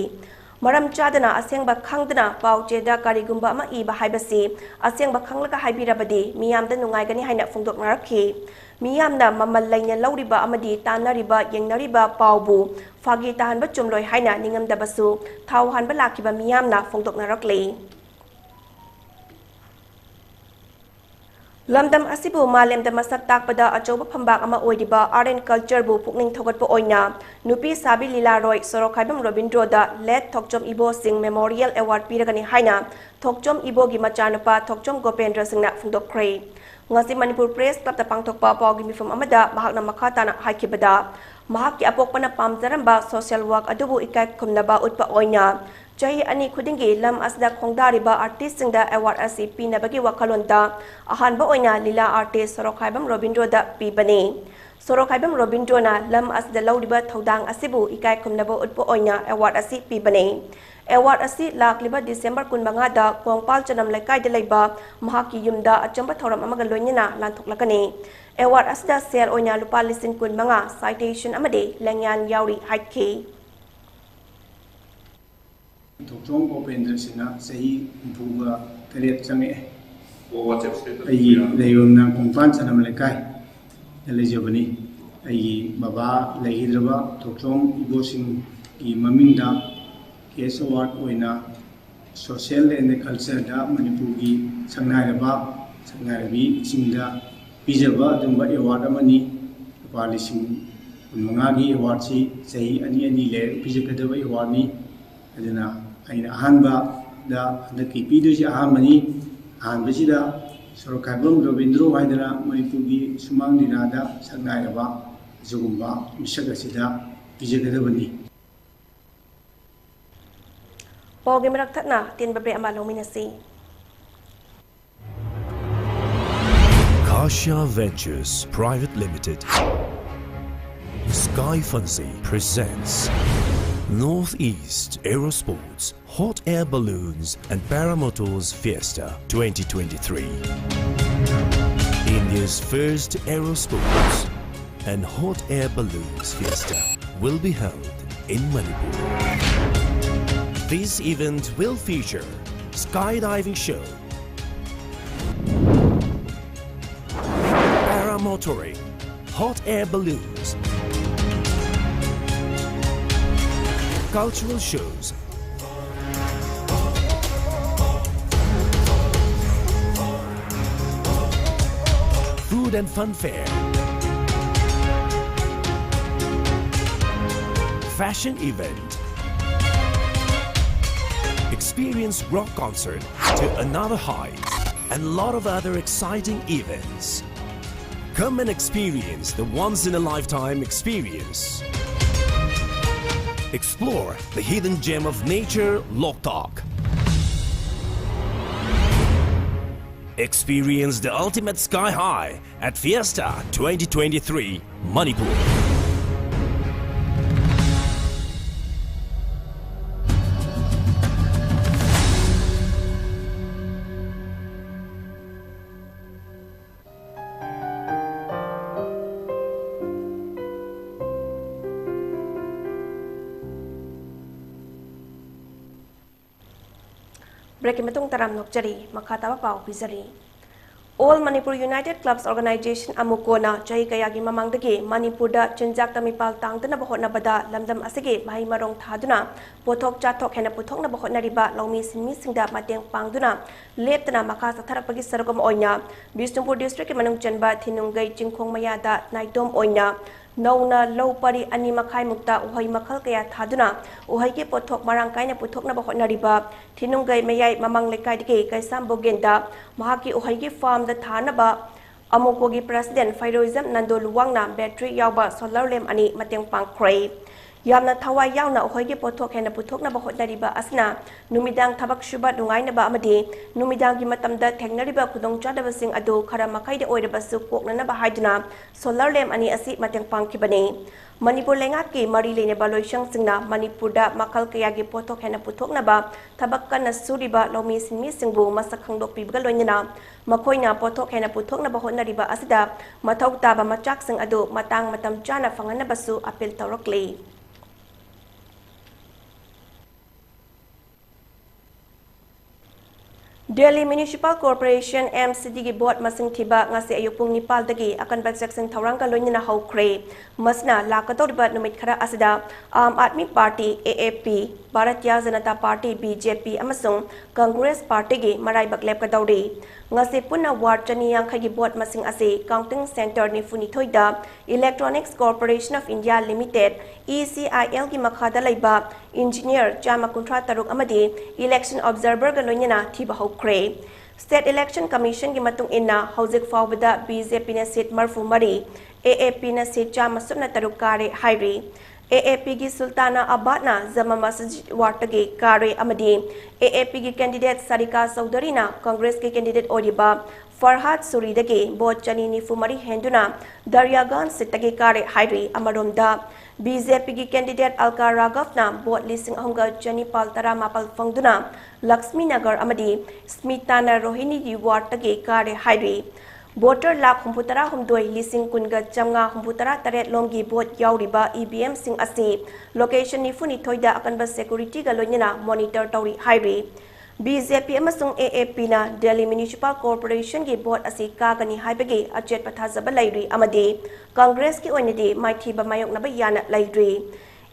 ꯃꯔꯝ ꯆꯥꯗꯅ ꯑꯁꯦꯡꯕ ꯈꯪꯗꯅ ꯄꯥꯎ ꯆꯦꯗ ꯀꯔꯤꯒꯨꯝꯕ ꯑꯃ ꯏꯕ ꯍꯥꯏꯕꯁꯤ ꯑꯁꯦꯡꯕ ꯈꯪꯂꯒ ꯍꯥꯏꯕꯤꯔꯕꯗꯤ ꯃꯤꯌꯥꯝꯗ ꯅꯨꯡꯉꯥꯏꯒꯅꯤ ꯍꯥꯏꯅ ꯐꯣꯡꯗꯣꯛꯅꯔꯛꯈꯤ꯫ ꯃꯤꯌꯥꯝꯅ ꯃꯃꯜ ꯂꯩꯅ ꯂꯧꯔꯤꯕ ꯑꯃꯗꯤ ꯇꯥꯟꯅꯔꯤꯕ, ꯌꯦꯡꯅꯔꯤꯕ ꯄꯥꯎꯕꯨ ꯐꯥꯒꯤ ꯇꯥꯍꯟꯕ ꯆꯨꯝꯂꯣꯏ ꯍꯥꯏꯅ ꯅꯤꯡꯉꯝꯗꯕꯁꯨ ꯊꯥꯎ ꯍꯥꯟꯕ ꯂꯥꯛꯈꯤꯕ ꯃꯤꯌꯥꯝꯅ ꯐꯣꯡꯗꯣꯛꯅꯔꯛꯂꯤ꯫ ꯂꯝꯗꯝ ꯑꯁꯤꯕꯨ ꯃꯥꯂꯦꯝꯗ ꯃꯁꯛ ꯇꯥꯛꯄꯗ ꯑꯆꯧꯕ ꯐꯝꯕꯥꯛ ꯑꯃ ꯑꯣꯏꯔꯤꯕ Art and Culture ꯕꯨ ꯄꯨꯛꯅꯤꯡ ꯊꯧꯒꯠꯄ ꯑꯣꯏꯅ ꯅꯨꯄꯤ ꯁꯥꯕꯤ ꯂꯤꯂꯥꯔꯣꯏ ꯁꯣꯔꯣꯛꯈꯥꯏꯕꯝ ꯔꯣꯕꯤꯟꯗ꯭ꯔꯣꯗ Late ꯊꯣꯛꯆꯣꯝ ꯏꯕꯣ ꯁꯤꯡ Memorial Award ꯄꯤꯔꯒꯅꯤ ꯍꯥꯏꯅ ꯊꯣꯛꯆꯣꯝ ꯏꯕꯣꯒꯤ ꯃꯆꯥꯅꯨꯄꯥ ꯊꯣꯛꯆꯣꯝ ꯒꯣꯄꯦꯟꯗ꯭ꯔ ꯁꯤꯡꯅ ꯐꯣꯡꯗꯣꯛꯈ꯭ꯔꯦ꯫ ꯉꯁꯤ ꯃꯅꯤꯄꯨꯔ Press Club ꯇ ꯄꯥꯡꯊꯣꯛꯄ ꯄꯥꯎꯒꯤ ꯃꯤꯐꯝ ꯑꯃꯗ ꯃꯍꯥꯛꯅ ꯃꯈꯥ ꯇꯥꯅ ꯍꯥꯏꯈꯤꯕꯗ, ꯃꯍꯥꯛꯀꯤ ꯑꯄꯣꯛꯄꯅ ꯄꯥꯝꯖꯔꯝꯕ social work ꯑꯗꯨꯕꯨ ꯏꯀꯥꯏ ꯈꯨꯝꯅꯕ ꯎꯠꯄ ꯑꯣꯏꯅ ꯆꯍꯤ ꯑꯅꯤ ꯈꯨꯗꯤꯡꯒꯤ ꯂꯝ ꯑꯁꯤꯗ ꯈꯣꯡꯗꯥꯔꯤꯕ artistꯁꯤꯡꯗ award ꯑꯁꯤ ꯄꯤꯅꯕꯒꯤ ꯋꯥꯈꯜꯂꯣꯟꯗ ꯑꯍꯥꯟꯕ ꯑꯣꯏꯅ ꯂꯤꯂꯥ artist ꯁꯣꯔꯣꯛꯈꯥꯏꯕꯝ ꯔꯣꯕꯤꯟꯗ꯭ꯔꯣꯗ ꯄꯤꯕꯅꯤ꯫ ꯁꯣꯔꯣꯛꯈꯥꯏꯕꯝ ꯔꯣꯕꯤꯟꯗ꯭ꯔꯣꯅ ꯂꯝ ꯑꯁꯤꯗ ꯂꯧꯔꯤꯕ ꯊꯧꯗꯥꯡ ꯑꯁꯤꯕꯨ ꯏꯀꯥꯏ ꯈꯨꯝꯅꯕ ꯎꯠꯄ ꯑꯣꯏꯅ award ꯑꯁꯤ ꯄꯤꯕꯅꯤ꯫ Award ꯑꯁꯤ ꯂꯥꯛꯂꯤꯕ December ꯀꯨꯟꯃꯉꯥꯗ ꯀꯣꯡꯄꯥꯜ ꯆꯅꯝ ꯂꯩꯀꯥꯏꯗ ꯂꯩꯕ ꯃꯍꯥꯛꯀꯤ ꯌꯨꯝꯗ ꯑꯆꯝꯕ ꯊꯧꯔꯝ ꯑꯃꯒ ꯂꯣꯏꯅꯅ ꯂꯥꯟꯊꯣꯛꯂꯛꯀꯅꯤ꯫ Award ꯑꯁꯤꯗ ꯁꯦꯜ ꯑꯣꯏꯅ ꯂꯨꯄꯥ ꯂꯤꯁꯤꯡ ꯀꯨꯟꯃꯉꯥ, citation ꯑꯃꯗꯤ ꯂꯦꯡꯌꯥꯟ ꯌꯥꯎꯔꯤ ꯍꯥꯏꯈꯤ꯫ ꯊꯣꯛꯆꯣꯝ ꯎꯄꯦꯟꯗ꯭ꯔ ꯁꯤꯡꯍ, ꯆꯍꯤ ꯍꯨꯝꯐꯨꯒ ꯇꯔꯦꯠ ꯆꯪꯉꯛꯑꯦ꯫ ꯑꯩꯒꯤ ꯂꯩꯐꯝꯅ ꯀꯣꯡꯄꯥꯟ ꯆꯅꯝ ꯂꯩꯀꯥꯏꯗ ꯂꯩꯖꯕꯅꯤ꯫ ꯑꯩꯒꯤ ꯕꯕꯥ ꯂꯩꯈꯤꯗ꯭ꯔꯕ ꯊꯣꯛꯆꯣꯝ ꯏꯕꯣꯁꯤꯡꯒꯤ ꯃꯃꯤꯡꯗ cash award ꯑꯣꯏꯅ social and cultureꯗ ꯃꯅꯤꯄꯨꯔꯒꯤ ꯁꯛꯅꯥꯏꯔꯕ ꯁꯛꯅꯥꯏꯔꯕꯤꯁꯤꯡꯗ ꯄꯤꯖꯕ ꯑꯗꯨꯒꯨꯝꯕ award ꯑꯃꯅꯤ꯫ ꯂꯨꯄꯥ ꯂꯤꯁꯤꯡ ꯀꯨꯟꯃꯉꯥꯒꯤ awardꯁꯤ ꯆꯍꯤ ꯑꯅꯤ ꯑꯅꯤ ꯂꯩꯔꯒ ꯄꯤꯖꯒꯗꯕ awardꯅꯤ꯫ ꯑꯗꯨꯅ ꯑꯩꯅ ꯑꯍꯥꯟꯕꯗ ꯍꯟꯗꯛꯀꯤ ꯄꯤꯗꯣꯏꯁꯤ ꯑꯍꯥꯟꯕꯅꯤ꯫ ꯑꯍꯥꯟꯕꯁꯤꯗ ꯁꯣꯔꯣꯛꯈꯥꯏꯕꯝ ꯔꯣꯕꯤꯟꯗ꯭ꯔꯣ ꯍꯥꯏꯗꯅ ꯃꯅꯤꯄꯨꯔꯒꯤ ꯁꯨꯃꯥꯡ ꯂꯤꯂꯥꯗ ꯁꯛꯅꯥꯏꯔꯕ ꯑꯁꯤꯒꯨꯝꯕ ꯃꯤꯁꯛ ꯑꯁꯤꯗ ꯄꯤꯖꯒꯗꯕꯅꯤ꯫ ꯄꯥꯎꯒꯤ ꯃꯔꯛ ꯊꯠꯅ ꯑꯇꯦꯟꯕ break ꯑꯃ ꯂꯧꯃꯤꯟꯅꯁꯤ꯫ Kasha Ventures Private Limited, Sky Fancy presents Northeast Aerosports Hot Air Balloons and Paramotors Fiesta twenty twenty-three. India's first aerosports and hot air balloons fiesta will be held in Manipur. This event will feature skydiving show, paramotoring, hot air balloons, cultural shows, food and fun fair, fashion event, experience rock concert to another height, and lot of other exciting events. Come and experience the once in a lifetime experience. Explore the hidden gem of nature, Loktak. Experience the ultimate sky high at Fiesta twenty twenty-three, Manipur. Breakꯀꯤ ꯃꯇꯨꯡ ꯇꯔꯥꯝꯅ ꯑꯣꯛꯆꯔꯤ꯫ ꯃꯈꯥ ꯇꯥꯕ ꯄꯥꯎ ꯄꯤꯖꯔꯤ꯫ All Manipur United Clubs Organization, ꯑꯃꯨꯀꯣꯅ ꯆꯍꯤ ꯀꯌꯥꯒꯤ ꯃꯃꯥꯡꯗꯒꯤ ꯃꯅꯤꯄꯨꯔꯗ ꯆꯤꯟꯖꯥꯛꯇ ꯃꯤꯄꯥꯜ ꯇꯥꯡꯗꯅꯕ ꯍꯣꯠꯅꯕꯗ ꯂꯝꯗꯝ ꯑꯁꯤꯒꯤ ꯃꯍꯩ ꯃꯔꯣꯡ ꯊꯥꯗꯨꯅ ꯄꯣꯠꯊꯣꯛ ꯆꯥꯊꯣꯛ ꯍꯦꯟꯅ ꯄꯨꯊꯣꯛꯅꯕ ꯍꯣꯠꯅꯔꯤꯕ ꯂꯧꯃꯤ ꯁꯤꯟꯃꯤꯁꯤꯡꯗ ꯃꯇꯦꯡ ꯄꯥꯡꯗꯨꯅ ꯂꯦꯞꯇꯅ ꯃꯈꯥ ꯆꯠꯊꯔꯛꯄꯒꯤ ꯁꯔꯨꯛ ꯑꯃ ꯑꯣꯏꯅ ꯕꯤꯁꯅꯨꯄꯨꯔ districtꯀꯤ ꯃꯅꯨꯡ ꯆꯟꯕ ꯊꯤꯅꯨꯡꯒꯩ ꯆꯤꯡꯈꯣꯡ ꯃꯌꯥꯗ ꯅꯥꯏꯇꯣꯝ ꯑꯣꯏꯅ ꯅꯧꯅ ꯂꯧ ꯄꯔꯤ ꯑꯅꯤ ꯃꯈꯥꯏꯃꯨꯛꯇ ꯎꯍꯩ ꯃꯈꯜ ꯀꯌꯥ ꯊꯥꯗꯨꯅ ꯎꯍꯩꯒꯤ ꯄꯣꯠꯊꯣꯛ ꯃꯔꯥꯡ ꯀꯥꯏꯅ ꯄꯨꯊꯣꯛꯅꯕ ꯍꯣꯠꯅꯔꯤꯕ ꯊꯤꯅꯨꯡꯒꯩ ꯃꯌꯥꯏ ꯃꯃꯥꯡ ꯂꯩꯀꯥꯏꯗꯒꯤ ꯀꯩꯁꯥꯝ ꯕꯣꯒꯦꯟꯗ ꯃꯍꯥꯛꯀꯤ ꯎꯍꯩꯒꯤ farmꯗ ꯊꯥꯅꯕ ꯑꯃꯨꯀꯣꯒꯤ president ꯐꯩꯔꯣꯏꯖꯝ ꯅꯟꯗꯣ ꯂꯨꯋꯥꯡꯅ battery ꯌꯥꯎꯕ solar lamp ꯑꯅꯤ ꯃꯇꯦꯡ ꯄꯥꯡꯈ꯭ꯔꯦ꯫ ꯌꯥꯝꯅ ꯊꯋꯥꯏ ꯌꯥꯎꯅ ꯎꯍꯩꯒꯤ ꯄꯣꯠꯊꯣꯛ ꯍꯦꯟꯅ ꯄꯨꯊꯣꯛꯅꯕ ꯍꯣꯠꯅꯔꯤꯕ ꯑꯁꯤꯅ ꯅꯨꯃꯤꯗꯥꯡ ꯊꯕꯛ ꯁꯨꯕ ꯅꯨꯡꯉꯥꯏꯅꯕ ꯑꯃꯗꯤ ꯅꯨꯃꯤꯗꯥꯡꯒꯤ ꯃꯇꯝꯗ ꯊꯦꯡꯅꯔꯤꯕ ꯈꯨꯗꯣꯡꯆꯥꯗꯕꯁꯤꯡ ꯑꯗꯨ ꯈꯔ ꯃꯈꯩꯗ ꯑꯣꯏꯔꯕꯁꯨ ꯀꯣꯛꯅꯅꯕ ꯍꯥꯏꯗꯨꯅ solar lamp ꯑꯅꯤ ꯑꯁꯤ ꯃꯇꯦꯡ ꯄꯥꯡꯈꯤꯕꯅꯤ꯫ ꯃꯅꯤꯄꯨꯔ ꯂꯩꯉꯥꯛꯀꯤ ꯃꯔꯤ ꯂꯩꯅꯕ ꯂꯣꯏꯁꯪꯁꯤꯡꯅ ꯃꯅꯤꯄꯨꯔꯗ ꯃꯈꯜ ꯀꯌꯥꯒꯤ ꯄꯣꯠꯊꯣꯛ ꯍꯦꯟꯅ ꯄꯨꯊꯣꯛꯅꯕ ꯊꯕꯛ ꯀꯟꯅ ꯁꯨꯔꯤꯕ ꯂꯧꯃꯤ ꯁꯤꯟꯃꯤꯁꯤꯡꯕꯨ ꯃꯁꯛ ꯈꯪꯗꯣꯛꯄꯤꯕꯒ ꯂꯣꯏꯅꯅ ꯃꯈꯣꯏꯅ ꯄꯣꯠꯊꯣꯛ ꯍꯦꯟꯅ ꯄꯨꯊꯣꯛꯅꯕ ꯍꯣꯠꯅꯔꯤꯕ ꯑꯁꯤꯗ ꯃꯊꯧ ꯇꯥꯕ ꯃꯆꯥꯛꯁꯤꯡ ꯑꯗꯨ ꯃꯇꯥꯡ ꯃꯇꯝ ꯆꯥꯅ ꯐꯪꯍꯟꯅꯕꯁꯨ appeal ꯇꯧꯔꯛꯂꯤ꯫ Delhi Municipal Corporation, MCDꯒꯤ vote ꯃꯁꯤꯡ ꯊꯤꯕ ꯉꯁꯤ ꯑꯌꯨꯛ ꯄꯨꯡ ꯅꯤꯄꯥꯜꯗꯒꯤ ꯑꯀꯟꯕ ꯆꯦꯛꯁꯤꯟ ꯊꯧꯔꯥꯡꯒ ꯂꯣꯏꯅꯅ ꯍꯧꯈ꯭ꯔꯦ꯫ ꯃꯁꯤꯅ ꯂꯥꯛꯀꯗꯧꯔꯤꯕ ꯅꯨꯃꯤꯠ ꯈꯔ ꯑꯁꯤꯗ Aam Aadmi party, AAP, Bharatiya Janata party, BJP, ꯑꯃꯁꯨꯡ ꯀꯪꯒ꯭ꯔꯦꯁ ꯄꯥꯔꯇꯤꯒꯤ ꯃꯔꯥꯏꯕꯛ ꯂꯦꯞꯀꯗꯧꯔꯤ꯫ ꯉꯁꯤ ꯄꯨꯟꯅ ward ꯆꯅꯤ ꯌꯥꯡꯈꯩꯒꯤ vote ꯃꯁꯤꯡ ꯑꯁꯤ counting centre ꯅꯤꯐꯨꯅꯤꯊꯣꯏꯗ Electronics Corporation of India Limited, ECILꯒꯤ ꯃꯈꯥꯗ ꯂꯩꯕ engineer ꯆꯥꯝꯃ ꯀꯨꯟꯊ꯭ꯔꯥ ꯇꯔꯨꯛ ꯑꯃꯗꯤ election observerꯒ ꯂꯣꯏꯅꯅ ꯊꯤꯕ ꯍꯧꯈ꯭ꯔꯦ꯫ State Election Commission ꯒꯤ ꯃꯇꯨꯡ ꯏꯟꯅ ꯍꯧꯖꯤꯛ ꯐꯥꯎꯕꯗ B J P ꯅ seat ꯃꯔꯤꯐꯨ ꯃꯔꯤ, A A P ꯅ seat ꯆꯥꯝꯃ ꯁꯨꯞꯅ ꯇꯔꯨꯛ ꯀꯥꯔꯦ ꯍꯥꯏꯔꯤ꯫ A A P ꯒꯤ ꯁꯨꯜꯇꯥꯅꯥ ꯑꯕꯥꯗꯅ ꯖꯃꯥ ꯃꯁꯖꯤꯗ ward ꯇꯒꯤ ꯀꯥꯔꯦ ꯑꯃꯗꯤ A A P ꯒꯤ candidate ꯁꯥꯔꯤꯀꯥ ꯆꯧꯙꯔꯤꯅ Congress ꯀꯤ candidate ꯑꯣꯏꯔꯤꯕ ꯐꯔꯍꯥꯗ ꯁꯨꯔꯤꯗꯒꯤ vote ꯆꯅꯤ ꯅꯤꯐꯨ ꯃꯔꯤ ꯍꯦꯟꯗꯨꯅ ꯗꯔꯌꯥꯒꯟꯖ seat ꯇꯒꯤ ꯀꯥꯔꯦ ꯍꯥꯏꯔꯤ꯫ ꯑꯃꯔꯣꯝꯗ, B J P ꯒꯤ candidate ꯑꯜꯀꯥ ꯔꯥꯘꯕꯅ vote ꯂꯤꯁꯤꯡ ꯑꯍꯨꯝꯒ ꯆꯅꯤꯄꯥꯜ ꯇꯔꯥꯃꯥꯄꯜ ꯐꯪꯗꯨꯅ ꯂꯛꯁꯃꯤ ꯅꯒꯔ ꯑꯃꯗꯤ ꯁ꯭ꯃꯤꯇꯥꯅ ꯔꯣꯍꯤꯅꯤꯒꯤ ward ꯇꯒꯤ ꯀꯥꯔꯦ ꯍꯥꯏꯔꯤ꯫ Voter ꯂꯥꯈ ꯍꯨꯝꯐꯨ ꯇꯔꯥ ꯍꯨꯝꯗꯣꯏ ꯂꯤꯁꯤꯡ ꯀꯨꯟꯒ ꯆꯥꯝꯃꯉꯥ ꯍꯨꯝꯐꯨ ꯇꯔꯥ ꯇꯔꯦꯠ ꯂꯣꯝꯒꯤ vote ꯌꯥꯎꯔꯤꯕ E V M ꯁꯤꯡ ꯑꯁꯤ location ꯅꯤꯐꯨ ꯅꯤꯊꯣꯏꯗ ꯑꯀꯟꯕ security ꯒ ꯂꯣꯏꯅꯅ monitor ꯇꯧꯔꯤ ꯍꯥꯏꯔꯤ꯫ B J P ꯑꯃꯁꯨꯡ A A P ꯅ Delhi Municipal Corporation ꯒꯤ vote ꯑꯁꯤ ꯀꯥꯒꯅꯤ ꯍꯥꯏꯕꯒꯤ ꯑꯆꯦꯠꯄ ꯊꯥꯖꯕ ꯂꯩꯔꯤ ꯑꯃꯗꯤ Congress ꯀꯤ ꯑꯣꯏꯅꯗꯤ ꯃꯥꯏꯊꯤꯕ ꯃꯥꯌꯣꯛꯅꯕ ꯌꯥꯅ ꯂꯩꯔꯤ꯫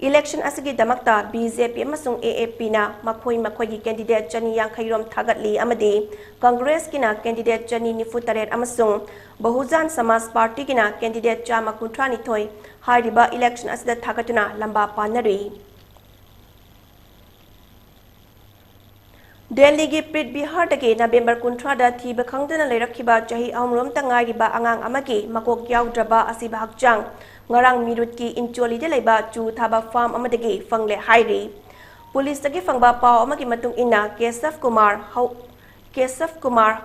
Election ꯑꯁꯤꯒꯤꯗꯃꯛꯇ B J P ꯑꯃꯁꯨꯡ A A P ꯅ ꯃꯈꯣꯏ ꯃꯈꯣꯏꯒꯤ candidate ꯆꯅꯤ ꯌꯥꯡꯈꯩ ꯔꯣꯝ ꯊꯥꯒꯠꯂꯤ ꯑꯃꯗꯤ Congress ꯀꯤꯅ candidate ꯆꯅꯤ ꯅꯤꯐꯨ ꯇꯔꯦꯠ ꯑꯃꯁꯨꯡ ꯕꯍꯨꯖꯟ ꯁꯃꯥꯖ ꯄꯥꯔꯇꯤ ꯒꯤꯅ candidate ꯆꯥꯝꯃ ꯀꯨꯟꯊ꯭ꯔꯥ ꯅꯤꯊꯣꯏ ꯍꯥꯏꯔꯤꯕ election ꯑꯁꯤꯗ ꯊꯥꯒꯠꯇꯨꯅ ꯂꯝꯕꯥ ꯄꯥꯟꯅꯔꯤ꯫ ꯗꯦꯜꯂꯤꯒꯤ ꯄ꯭ꯔꯤꯠ ꯕꯤꯍꯥꯔꯗꯒꯤ ꯅꯕꯦꯝꯕꯔ ꯀꯨꯟꯊ꯭ꯔꯥꯗ ꯊꯤꯕ ꯈꯪꯗꯅ ꯂꯩꯔꯛꯈꯤꯕ ꯆꯍꯤ ꯑꯍꯨꯝ ꯔꯣꯝꯇ ꯉꯥꯏꯔꯤꯕ ꯑꯉꯥꯡ ꯑꯃꯒꯤ ꯃꯀꯣꯛ ꯌꯥꯎꯗ꯭ꯔꯕ ꯑꯁꯤꯕ ꯍꯛꯆꯥꯡ ꯉꯔꯥꯡ ꯃꯤꯔꯨꯠꯀꯤ ꯏꯟꯆꯣꯂꯤꯗ ꯂꯩꯕ ꯆꯨ ꯊꯥꯕ farm ꯑꯃꯗꯒꯤ ꯐꯪꯂꯦ ꯍꯥꯏꯔꯤ꯫ ꯄꯨꯂꯤꯁꯇꯒꯤ ꯐꯪꯕ ꯄꯥꯎ ꯑꯃꯒꯤ ꯃꯇꯨꯡ ꯏꯟꯅ, ꯀꯦꯁꯕ ꯀꯨꯃꯥꯔ ꯍꯧ-, ꯀꯦꯁꯕ ꯀꯨꯃꯥꯔ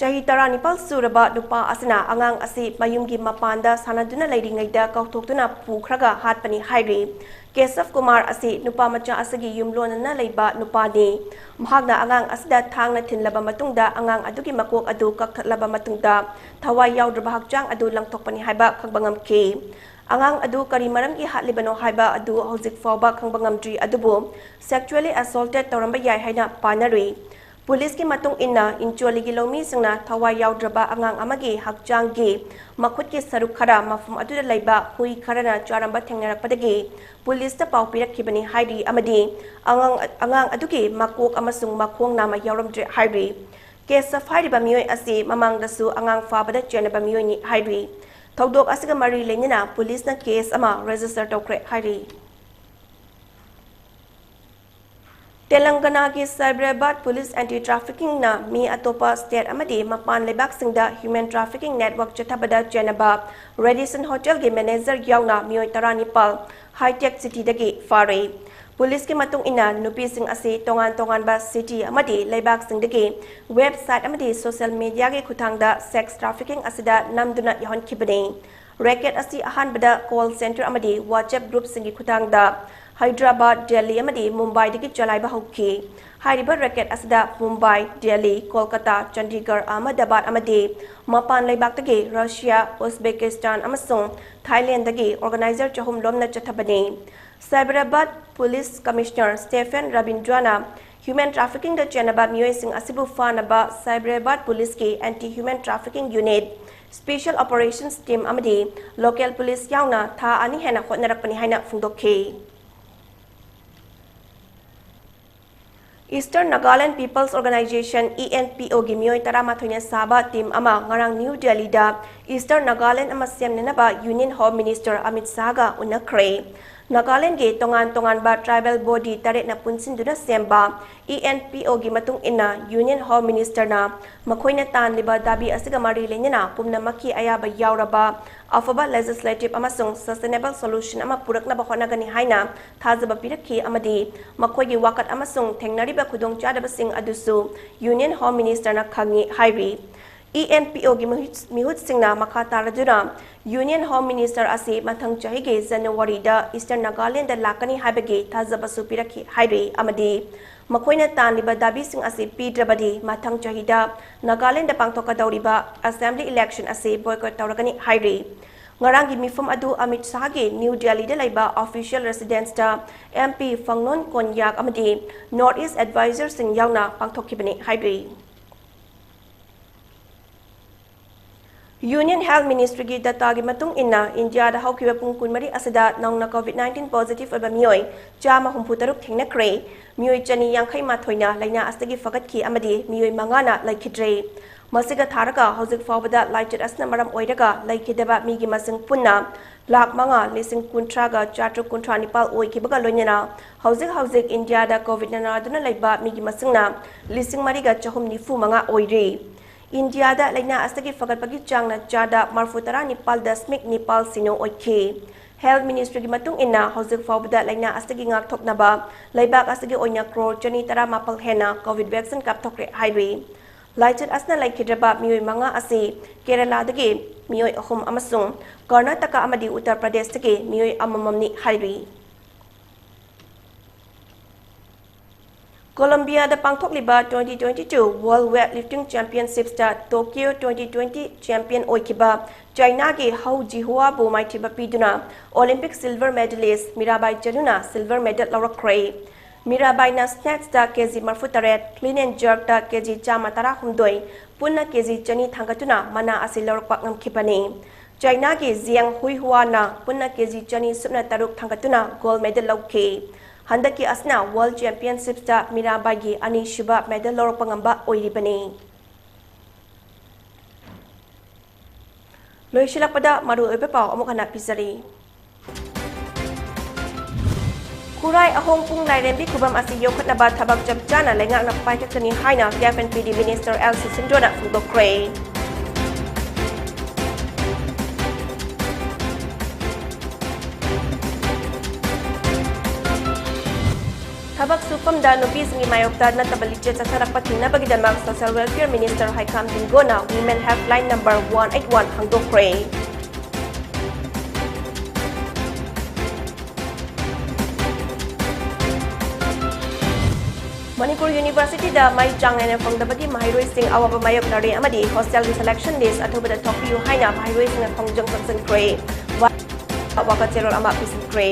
ꯆꯍꯤ ꯇꯔꯥꯅꯤꯄꯥꯜ ꯁꯨꯔꯕ ꯅꯨꯄꯥ ꯑꯁꯤꯅ ꯑꯉꯥꯡ ꯑꯁꯤ ꯃꯌꯨꯝꯒꯤ ꯃꯄꯥꯟꯗ ꯁꯥꯟꯅꯗꯨꯅ ꯂꯩꯔꯤꯉꯩꯗ ꯀꯥꯎꯊꯣꯛꯇꯨꯅ ꯄꯨꯈ꯭ꯔꯒ ꯍꯥꯠꯄꯅꯤ ꯍꯥꯏꯔꯤ꯫ ꯀꯦꯁꯕ ꯀꯨꯃꯥꯔ ꯑꯁꯤ ꯅꯨꯄꯥ ꯃꯆꯥ ꯑꯁꯤꯒꯤ ꯌꯨꯝꯂꯣꯟꯅꯅ ꯂꯩꯕ ꯅꯨꯄꯥꯅꯤ꯫ ꯃꯍꯥꯛꯅ ꯑꯉꯥꯡ ꯑꯁꯤꯗ ꯊꯥꯡꯅ ꯊꯤꯜꯂꯕ ꯃꯇꯨꯡꯗ ꯑꯉꯥꯡ ꯑꯗꯨꯒꯤ ꯃꯀꯣꯛ ꯑꯗꯨ ꯀꯛꯊꯠꯂꯕ ꯃꯇꯨꯡꯗ ꯊꯋꯥꯏ ꯌꯥꯎꯗ꯭ꯔꯕ ꯍꯛꯆꯥꯡ ꯑꯗꯨ ꯂꯪꯊꯣꯛꯄꯅꯤ ꯍꯥꯏꯕ ꯈꯪꯕ ꯉꯝꯈꯤ꯫ ꯑꯉꯥꯡ ꯑꯗꯨ ꯀꯔꯤ ꯃꯔꯝꯒꯤ ꯍꯥꯠꯂꯤꯕꯅꯣ ꯍꯥꯏꯕ ꯑꯗꯨ ꯍꯧꯖꯤꯛ ꯐꯥꯎꯕ ꯈꯪꯕ ꯉꯝꯗ꯭ꯔꯤ, ꯑꯗꯨꯕꯨ sexually assaulted ꯇꯧꯔꯝꯕ ꯌꯥꯏ ꯍꯥꯏꯅ ꯄꯥꯅꯔꯤ꯫ ꯄꯨꯂꯤꯁꯀꯤ ꯃꯇꯨꯡ ꯏꯟꯅ, ꯏꯟꯆꯣꯂꯤꯒꯤ ꯂꯧꯃꯤꯁꯤꯡꯅ ꯊꯋꯥꯏ ꯌꯥꯎꯗ꯭ꯔꯕ ꯑꯉꯥꯡ ꯑꯃꯒꯤ ꯍꯛꯆꯥꯡꯒꯤ ꯃꯈꯨꯠꯀꯤ ꯁꯔꯨꯛ ꯈꯔ ꯃꯐꯝ ꯑꯗꯨꯗ ꯂꯩꯕ ꯍꯨꯏ ꯈꯔꯅ ꯆꯥꯔꯝꯕ ꯊꯦꯡꯅꯔꯛꯄꯗꯒꯤ ꯄꯨꯂꯤꯁꯇ ꯄꯥꯎ ꯄꯤꯔꯛꯈꯤꯕꯅꯤ ꯍꯥꯏꯔꯤ ꯑꯃꯗꯤ ꯑꯉꯥꯡ, ꯑꯉꯥꯡ ꯑꯗꯨꯒꯤ ꯃꯀꯣꯛ ꯑꯃꯁꯨꯡ ꯃꯈꯣꯡ ꯅꯥꯝꯃ ꯌꯥꯎꯔꯝꯗ꯭ꯔꯦ ꯍꯥꯏꯔꯤ꯫ ꯀꯦꯁꯕ ꯍꯥꯏꯔꯤꯕ ꯃꯤꯑꯣꯏ ꯑꯁꯤ ꯃꯃꯥꯡꯗꯁꯨ ꯑꯉꯥꯡ ꯐꯥꯕꯗ ꯆꯦꯟꯅꯕ ꯃꯤꯑꯣꯏꯅꯤ ꯍꯥꯏꯔꯤ꯫ ꯊꯧꯗꯣꯛ ꯑꯁꯤꯒ ꯃꯔꯤ ꯂꯩꯅꯅ ꯄꯨꯂꯤꯁꯅ ꯀꯦꯁ ꯑꯃ ꯔꯦꯖꯤꯁꯇꯔ ꯇꯧꯈ꯭ꯔꯦ ꯍꯥꯏꯔꯤ꯫ ꯇꯦꯂꯪꯒꯅꯥꯒꯤ ꯁꯥꯏꯕꯔꯥꯕꯥꯗ ꯄꯨꯂꯤꯁ ꯑꯦꯟꯇꯤ ꯇ꯭ꯔꯥꯐꯤꯀꯤꯡꯅ ꯃꯤ ꯑꯇꯣꯞꯄ ꯁ꯭ꯇꯦꯠ ꯑꯃꯗꯤ ꯃꯄꯥꯟ ꯂꯩꯕꯥꯛꯁꯤꯡꯗ ꯍ꯭ꯌꯨꯃꯦꯟ ꯇ꯭ꯔꯥꯐꯤꯀꯤꯡ ꯅꯦꯠꯋꯥꯔꯛ ꯆꯠꯊꯕꯗ ꯆꯦꯟꯅꯕ ꯔꯦꯗꯤꯁꯟ ꯍꯣꯇꯦꯜꯒꯤ ꯃꯦꯅꯦꯖꯔ ꯌꯥꯎꯅ ꯃꯤꯑꯣꯏ ꯇꯔꯥꯅꯤꯄꯥꯜ ꯍꯥꯏꯇꯦꯛ ꯁꯤꯇꯤꯗꯒꯤ ꯐꯥꯔꯦ꯫ ꯄꯨꯂꯤꯁꯀꯤ ꯃꯇꯨꯡ ꯏꯟꯅ, ꯅꯨꯄꯤꯁꯤꯡ ꯑꯁꯤ ꯇꯣꯉꯥꯟ ꯇꯣꯉꯥꯟꯕ ꯁꯤꯇꯤ ꯑꯃꯗꯤ ꯂꯩꯕꯥꯛꯁꯤꯡꯗꯒꯤ ꯋꯦꯕꯁꯥꯏꯠ ꯑꯃꯗꯤ ꯁꯣꯁꯤꯌꯦꯜ ꯃꯤꯗꯤꯌꯥꯒꯤ ꯈꯨꯠꯊꯥꯡꯗ ꯁꯦꯛꯁ ꯇ꯭ꯔꯥꯐꯤꯀꯤꯡ ꯑꯁꯤꯗ ꯅꯝꯗꯨꯅ ꯌꯧꯍꯟꯈꯤꯕꯅꯤ꯫ ꯔꯦꯀꯦꯠ ꯑꯁꯤ ꯑꯍꯥꯟꯕꯗ ꯀꯣꯜ ꯁꯦꯟꯇꯔ ꯑꯃꯗꯤ WhatsApp ꯒ꯭ꯔꯨꯞꯁꯤꯡꯒꯤ ꯈꯨꯠꯊꯥꯡꯗ ꯍꯥꯏꯗ꯭ꯔꯕꯥꯗ, ꯗꯦꯜꯂꯤ ꯑꯃꯗꯤ ꯃꯨꯝꯕꯥꯏꯗꯒꯤ ꯆꯂꯥꯏꯕ ꯍꯧꯈꯤ꯫ ꯍꯥꯏꯔꯤꯕ ꯔꯦꯀꯦꯠ ꯑꯁꯤꯗ ꯃꯨꯝꯕꯥꯏ, ꯗꯦꯜꯂꯤ, ꯀꯣꯜꯀꯇꯥ, ꯆꯟꯗꯤꯒꯔ, ꯑꯍꯃꯗꯥꯕꯥꯗ ꯑꯃꯗꯤ ꯃꯄꯥꯟ ꯂꯩꯕꯥꯛꯇꯒꯤ ꯔꯁꯤꯌꯥ, ꯎꯖꯕꯦꯀꯤꯁꯇꯥꯟ ꯑꯃꯁꯨꯡ ꯊꯥꯏꯂꯦꯟꯗꯒꯤ ꯑꯣꯔꯒꯅꯥꯏꯖꯔ ꯆꯍꯨꯝ ꯂꯣꯝꯅ ꯆꯠꯊꯕꯅꯤ꯫ ꯁꯥꯏꯕꯔꯥꯕꯥꯗ ꯄꯨꯂꯤꯁ ꯀꯃꯤꯁꯅꯔ ꯁ꯭ꯇꯦꯐꯦꯟ ꯔꯕꯤꯟꯗ꯭ꯔꯅ ꯍ꯭ꯌꯨꯃꯦꯟ ꯇ꯭ꯔꯥꯐꯤꯀꯤꯡꯗ ꯆꯦꯟꯅꯕ ꯃꯤꯑꯣꯏꯁꯤꯡ ꯑꯁꯤꯕꯨ ꯐꯥꯅꯕ ꯁꯥꯏꯕꯔꯥꯕꯥꯗ ꯄꯨꯂꯤꯁꯀꯤ anti human trafficking unit, special operations team ꯑꯃꯗꯤ ꯂꯣꯀꯦꯜ ꯄꯨꯂꯤꯁ ꯌꯥꯎꯅ ꯊꯥ ꯑꯅꯤ ꯍꯦꯟꯅ ꯍꯣꯠꯅꯔꯛꯄꯅꯤ ꯍꯥꯏꯅ ꯐꯣꯡꯗꯣꯛꯈꯤ꯫ Eastern Nagaland People's Organization, ENPO ꯒꯤ ꯃꯤꯑꯣꯏ ꯇꯔꯥꯃꯥꯊꯣꯏꯅ ꯁꯥꯕ ꯇꯤꯝ ꯑꯃ ꯉꯔꯥꯡ ꯅ꯭ꯌꯨ ꯗꯦꯜꯂꯤꯗ Eastern Nagaland ꯑꯃ ꯁꯦꯝꯅꯅꯕ ꯌꯨꯅꯤꯌꯟ ꯍꯣꯝ ꯃꯤꯅꯤꯁꯇꯔ ꯑꯃꯤꯠ ꯁꯥꯍꯒ ꯎꯅꯈ꯭ꯔꯦ꯫ ꯅꯥꯒꯥꯂꯦꯟꯗꯒꯤ ꯇꯣꯉꯥꯟ ꯇꯣꯉꯥꯟꯕ ꯇ꯭ꯔꯥꯏꯕꯦꯜ ꯕꯣꯗꯤ ꯇꯔꯦꯠꯅ ꯄꯨꯟꯁꯤꯟꯗꯨꯅ ꯁꯦꯝꯕ ENPO ꯒꯤ ꯃꯇꯨꯡ ꯏꯟꯅ, ꯌꯨꯅꯤꯌꯟ ꯍꯣꯝ ꯃꯤꯅꯤꯁꯇꯔꯅ ꯃꯈꯣꯏꯅ ꯇꯥꯟꯂꯤꯕ ꯗꯥꯕꯤ ꯑꯁꯤꯒ ꯃꯔꯤ ꯂꯩꯅꯅ ꯄꯨꯝꯅꯃꯛꯀꯤ ꯑꯌꯥꯕ ꯌꯥꯎꯔꯕ ꯑꯐꯕ ꯂꯦꯖꯤꯁꯂꯦꯇꯤꯚ ꯑꯃꯁꯨꯡ ꯁꯁꯇꯦꯅꯦꯕꯜ ꯁꯣꯂꯨꯁꯟ ꯑꯃ ꯄꯨꯔꯛꯅꯕ ꯍꯣꯠꯅꯒꯅꯤ ꯍꯥꯏꯅ ꯊꯥꯖꯕ ꯄꯤꯔꯛꯈꯤ ꯑꯃꯗꯤ ꯃꯈꯣꯏꯒꯤ ꯋꯥꯀꯠ ꯑꯃꯁꯨꯡ ꯊꯦꯡꯅꯔꯤꯕ ꯈꯨꯗꯣꯡꯆꯥꯗꯕꯁꯤꯡ ꯑꯗꯨꯁꯨ ꯌꯨꯅꯤꯌꯟ ꯍꯣꯝ ꯃꯤꯅꯤꯁꯇꯔꯅ ꯈꯪꯏ ꯍꯥꯏꯔꯤ꯫ ENPO ꯒꯤ ꯃꯤꯍꯨꯠ-, ꯃꯤꯍꯨꯠꯁꯤꯡꯅ ꯃꯈꯥ ꯇꯥꯔꯗꯨꯅ ꯌꯨꯅꯤꯌꯟ ꯍꯣꯝ ꯃꯤꯅꯤꯁꯇꯔ ꯑꯁꯤ ꯃꯊꯪ ꯆꯍꯤꯒꯤ ꯖꯅꯋꯥꯔꯤꯗ ꯏꯁꯇꯔꯟ ꯅꯥꯒꯥꯂꯦꯟꯗ ꯂꯥꯛꯀꯅꯤ ꯍꯥꯏꯕꯒꯤ ꯊꯥꯖꯕꯁꯨ ꯄꯤꯔꯛꯈꯤ ꯍꯥꯏꯔꯤ ꯑꯃꯗꯤ ꯃꯈꯣꯏꯅ ꯇꯥꯟꯂꯤꯕ ꯗꯥꯕꯤꯁꯤꯡ ꯑꯁꯤ ꯄꯤꯗ꯭ꯔꯕꯗꯤ ꯃꯊꯪ ꯆꯍꯤꯗ ꯅꯥꯒꯥꯂꯦꯟꯗ ꯄꯥꯡꯊꯣꯛꯀꯗꯧꯔꯤꯕ ꯑꯦꯁꯦꯝꯕ꯭ꯂꯤ ꯏꯂꯦꯛꯁꯟ ꯑꯁꯤ ꯕꯣꯏꯀꯣꯠ ꯇꯧꯔꯒꯅꯤ ꯍꯥꯏꯔꯤ꯫ ꯉꯔꯥꯡꯒꯤ ꯃꯤꯐꯝ ꯑꯗꯨ ꯑꯃꯤꯠ ꯁꯥꯍꯒꯤ ꯅ꯭ꯌꯨ ꯗꯦꯜꯂꯤꯗ ꯂꯩꯕ ꯑꯣꯐꯤꯁꯤꯌꯦꯜ ꯔꯦꯁꯤꯗꯦꯟꯁꯇ MP ꯐꯪꯂꯣꯟ ꯀꯣꯟꯌꯥꯛ ꯑꯃꯗꯤ ꯅꯣꯔꯠ ꯏꯁ ꯑꯦꯗꯚꯥꯏꯖꯔꯁꯤꯡ ꯌꯥꯎꯅ ꯄꯥꯡꯊꯣꯛꯈꯤꯕꯅꯤ ꯍꯥꯏꯔꯤ꯫ Union Health Ministryꯒꯤ dataꯒꯤ ꯃꯇꯨꯡ ꯏꯟꯅ, ꯏꯟꯗꯤꯌꯥꯗ ꯍꯧꯈꯤꯕ ꯄꯨꯡ ꯀꯨꯟꯃꯔꯤ ꯑꯁꯤꯗ ꯅꯧꯅ COVID nineteen positive ꯑꯣꯏꯕ ꯃꯤꯑꯣꯏ ꯆꯥꯝꯃ ꯍꯨꯝꯐꯨ ꯇꯔꯨꯛ ꯊꯦꯡꯅꯈ꯭ꯔꯦ꯫ ꯃꯤꯑꯣꯏ ꯆꯅꯤ ꯌꯥꯡꯈꯩ ꯃꯥꯊꯣꯏꯅ ꯂꯥꯏꯅꯥ ꯑꯁꯤꯗꯒꯤ ꯐꯒꯠꯈꯤ ꯑꯃꯗꯤ ꯃꯤꯑꯣꯏ ꯃꯉꯥꯅ ꯂꯩꯈꯤꯗ꯭ꯔꯦ꯫ ꯃꯁꯤꯒ ꯊꯥꯔꯒ ꯍꯧꯖꯤꯛ ꯐꯥꯎꯕꯗ ꯂꯥꯏꯆꯠ ꯑꯁꯤꯅ ꯃꯔꯝ ꯑꯣꯏꯔꯒ ꯂꯩꯈꯤꯗꯕ ꯃꯤꯒꯤ ꯃꯁꯤꯡ ꯄꯨꯟꯅ ꯂꯥꯈ ꯃꯉꯥ, ꯂꯤꯁꯤꯡ ꯀꯨꯟꯊ꯭ꯔꯥꯒ ꯆꯥꯇ꯭ꯔꯨꯛ ꯀꯨꯟꯊ꯭ꯔꯥ ꯅꯤꯄꯥꯜ ꯑꯣꯏꯈꯤꯕꯒ ꯂꯣꯏꯅꯅ ꯍꯧꯖꯤꯛ ꯍꯧꯖꯤꯛ ꯏꯟꯗꯤꯌꯥꯗ COVID ꯅꯥꯗꯨꯅ ꯂꯩꯕ ꯃꯤꯒꯤ ꯃꯁꯤꯡꯅ ꯂꯤꯁꯤꯡ ꯃꯔꯤꯒ ꯆꯍꯨꯝ ꯅꯤꯐꯨ ꯃꯉꯥ ꯑꯣꯏꯔꯤ꯫ ꯏꯟꯗꯤꯌꯥꯗ ꯂꯥꯏꯅꯥ ꯑꯁꯤꯒꯤ ꯐꯒꯠꯄꯒꯤ ꯆꯥꯡꯅ ꯆꯥꯗ ꯃꯔꯤꯐꯨ ꯇꯔꯥ ꯅꯤꯄꯥꯜ ꯗꯁꯃꯤꯛ ꯅꯤꯄꯥꯜ ꯁꯤꯅꯣ ꯑꯣꯏꯈꯤ꯫ Health Ministryꯒꯤ ꯃꯇꯨꯡ ꯏꯟꯅ, ꯍꯧꯖꯤꯛ ꯐꯥꯎꯕꯗ ꯂꯥꯏꯅꯥ ꯑꯁꯤꯒꯤ ꯉꯥꯛꯊꯣꯛꯅꯕ ꯂꯩꯕꯥꯛ ꯑꯁꯤꯒꯤ ꯑꯣꯏꯅ ꯀ꯭ꯔꯣꯔ ꯆꯅꯤ ꯇꯔꯥ ꯃꯥꯄꯜ ꯍꯦꯟꯅ COVID vaccine ꯀꯥꯞꯊꯣꯛꯈ꯭ꯔꯦ ꯍꯥꯏꯔꯤ꯫ ꯂꯥꯏꯆꯠ ꯑꯁꯤꯅ ꯂꯩꯈꯤꯗ꯭ꯔꯕ ꯃꯤꯑꯣꯏ ꯃꯉꯥ ꯑꯁꯤ ꯀꯦꯔꯂꯥꯗꯒꯤ ꯃꯤꯑꯣꯏ ꯑꯍꯨꯝ ꯑꯃꯁꯨꯡ ꯀꯔꯅꯥꯇꯀꯥ ꯑꯃꯗꯤ ꯎꯠꯇꯔ ꯄ꯭ꯔꯗꯦꯁꯇꯒꯤ ꯃꯤꯑꯣꯏ ꯑꯃꯃꯝꯅꯤ ꯍꯥꯏꯔꯤ꯫ ꯀꯣꯂꯝꯕꯤꯌꯥꯗ ꯄꯥꯡꯊꯣꯛꯂꯤꯕ twenty twenty-two World Weightlifting Championshipsꯇ Tokyo twenty twenty champion ꯑꯣꯏꯈꯤꯕ ꯆꯥꯏꯅꯥꯒꯤ ꯍꯧ ꯖꯤꯍꯨꯋꯥꯕꯨ ꯃꯥꯏꯊꯤꯕ ꯄꯤꯗꯨꯅ Olympic silver medalist Mirabai ꯆꯅꯨꯅ silver medal ꯂꯧꯔꯛꯈ꯭ꯔꯦ꯫ ꯃꯤꯔꯥꯕꯥꯏꯅ snatchꯇ ꯀꯦꯖꯤ ꯃꯔꯤꯐꯨ ꯇꯔꯦꯠ, clean and jerkꯇ ꯀꯦꯖꯤ ꯆꯥꯝꯃ ꯇꯔꯥꯍꯨꯝꯗꯣꯏ, ꯄꯨꯟꯅ ꯀꯦꯖꯤ ꯆꯅꯤ ꯊꯥꯡꯒꯠꯇꯨꯅ ꯃꯅꯥ ꯑꯁꯤ ꯂꯧꯔꯛꯄ ꯉꯝꯈꯤꯕꯅꯤ꯫ ꯆꯥꯏꯅꯥꯒꯤ ꯖꯤꯌꯥꯡ ꯍꯨꯏꯍꯨꯋꯥꯅ ꯄꯨꯟꯅ ꯀꯦꯖꯤ ꯆꯅꯤ ꯁꯨꯞꯅ ꯇꯔꯨꯛ ꯊꯥꯡꯒꯠꯇꯨꯅ gold medal ꯂꯧꯈꯤ꯫ ꯍꯟꯗꯛꯀꯤ ꯑꯁꯤꯅ World Championshipsꯇ ꯃꯤꯔꯥꯕꯥꯏꯒꯤ ꯑꯅꯤꯁꯨꯕ medal ꯂꯧꯔꯛꯄ ꯉꯝꯕ ꯑꯣꯏꯔꯤꯕꯅꯤ꯫ ꯂꯣꯏꯁꯤꯜꯂꯛꯄꯗ ꯃꯔꯨꯑꯣꯏꯕ ꯄꯥꯎ ꯑꯃꯨꯛ ꯍꯟꯅ ꯄꯤꯖꯔꯤ꯫ ꯈꯨꯔꯥꯏ ꯑꯍꯣꯡ ꯄꯨꯡ ꯂꯥꯏꯔꯦꯝꯕꯤ ꯈꯨꯕꯝ ꯑꯁꯤ ꯌꯣꯛꯈꯠꯅꯕ ꯊꯕꯛ ꯆꯞ ꯆꯥꯅ ꯂꯩꯉꯥꯛꯅ ꯄꯥꯏꯈꯠꯀꯅꯤ ꯍꯥꯏꯅ K F and P D Minister L Sisindroꯅ ꯐꯣꯡꯗꯣꯛꯈ꯭ꯔꯦ꯫ ꯊꯕꯛ ꯁꯨꯐꯝꯗ ꯅꯨꯄꯤꯁꯤꯡꯒꯤ ꯃꯥꯌꯣꯛꯇ ꯅꯠꯇꯕ ꯂꯤꯆꯠ ꯆꯠꯊꯔꯛꯄ ꯊꯤꯡꯅꯕꯒꯤꯗꯃꯛ Social Welfare Minister ꯍꯩꯈꯥꯝ ꯕꯤꯡꯒꯣꯅ Women Helpline number one eight one ꯍꯥꯡꯗꯣꯛꯈ꯭ꯔꯦ꯫ Manipur Universityꯗ ꯃꯩ ꯆꯥꯡ ꯅꯥꯏꯅ ꯐꯪꯗꯕꯒꯤ ꯃꯍꯩꯔꯣꯏꯁꯤꯡ ꯑꯋꯥꯕ ꯃꯥꯌꯣꯛꯅꯔꯦ ꯑꯃꯗꯤ hostelꯒꯤ selectionꯗ ꯑꯊꯨꯕꯗ ꯊꯣꯛꯄꯤꯌꯨ ꯍꯥꯏꯅ ꯃꯍꯩꯔꯣꯏꯁꯤꯡꯅ ꯈꯣꯡꯖꯪ ꯆꯪꯁꯤꯟꯈ꯭ꯔꯦ꯫ ꯋꯥꯀꯠ ꯆꯦꯔꯣꯜ ꯑꯃ ꯄꯤꯁꯤꯟꯈ꯭ꯔꯦ꯫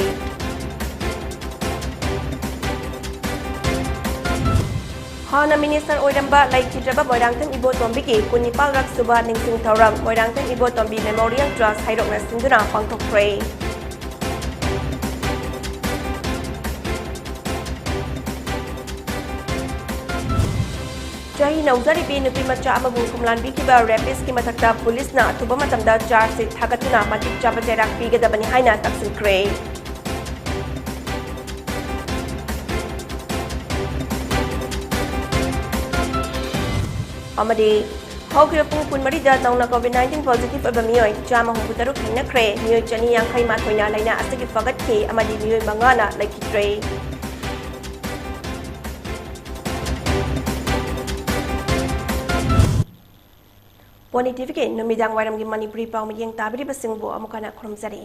ꯍꯥꯟꯅ ꯃꯤꯅꯤꯁꯇꯔ ꯑꯣꯏꯔꯝꯕ ꯂꯩꯈꯤꯗ꯭ꯔꯕ ꯃꯣꯏꯔꯥꯡꯊꯦꯝ ꯏꯕꯣꯇꯣꯝꯕꯤꯒꯤ ꯀꯨꯟꯅꯤꯄꯥꯜꯔꯛ ꯁꯨꯕ ꯅꯤꯡꯁꯤꯡ ꯊꯧꯔꯝ ꯃꯣꯏꯔꯥꯡꯊꯦꯝ ꯏꯕꯣꯇꯣꯝꯕꯤ ꯃꯦꯃꯣꯔꯤꯌꯦꯜ ꯇ꯭ꯔꯁ ꯍꯩꯔꯣꯛꯅ ꯁꯤꯟꯗꯨꯅ ꯄꯥꯡꯊꯣꯛꯈ꯭ꯔꯦ꯫ ꯆꯍꯤ ꯅꯧꯖꯔꯤꯕꯤ ꯅꯨꯄꯤ ꯃꯆꯥ ꯑꯃꯕꯨ ꯈꯨꯝꯂꯥꯟꯕꯤꯈꯤꯕ ꯔꯦꯄꯤꯁꯀꯤ ꯃꯊꯛꯇ ꯄꯨꯂꯤꯁꯅ ꯑꯊꯨꯕ ꯃꯇꯝꯗ ꯆꯥꯔꯖ ꯁꯤꯠ ꯊꯥꯒꯠꯇꯨꯅ ꯃꯇꯤꯛ ꯆꯥꯕ ꯆꯩꯔꯥꯛ ꯄꯤꯒꯗꯕꯅꯤ ꯍꯥꯏꯅ ꯇꯛꯁꯤꯟꯈ꯭ꯔꯦ꯫ ꯑꯃꯗꯤ ꯍꯧꯈꯤꯕ ꯄꯨꯡ ꯀꯨꯟꯃꯔꯤꯗ ꯅꯧꯅ COVID nineteen positive ꯑꯣꯏꯕ ꯃꯤꯑꯣꯏ ꯆꯥꯝꯃ ꯍꯨꯝꯐꯨ ꯇꯔꯨꯛ ꯊꯦꯡꯅꯈ꯭ꯔꯦ꯫ ꯃꯤꯑꯣꯏ ꯆꯅꯤ ꯌꯥꯡꯈꯩ ꯃꯥꯊꯣꯏꯅ ꯂꯥꯏꯅꯥ ꯑꯁꯤꯒꯤ ꯐꯒꯠꯈꯤ ꯑꯃꯗꯤ ꯃꯤꯑꯣꯏ ꯃꯉꯥꯅ ꯂꯩꯈꯤꯗ꯭ꯔꯦ꯫ ꯄꯣꯅꯤ ꯇꯤꯚꯤꯒꯤ ꯅꯨꯃꯤꯗꯥꯡ ꯋꯥꯏꯔꯝꯒꯤ ꯃꯅꯤꯄꯨꯔꯤ ꯄꯥꯎ ꯃꯤꯠꯌꯦꯡ ꯇꯥꯕꯤꯔꯤꯕꯁꯤꯡꯕꯨ ꯑꯃꯨꯛ ꯍꯟꯅ ꯈꯨꯔꯨꯝꯖꯔꯤ꯫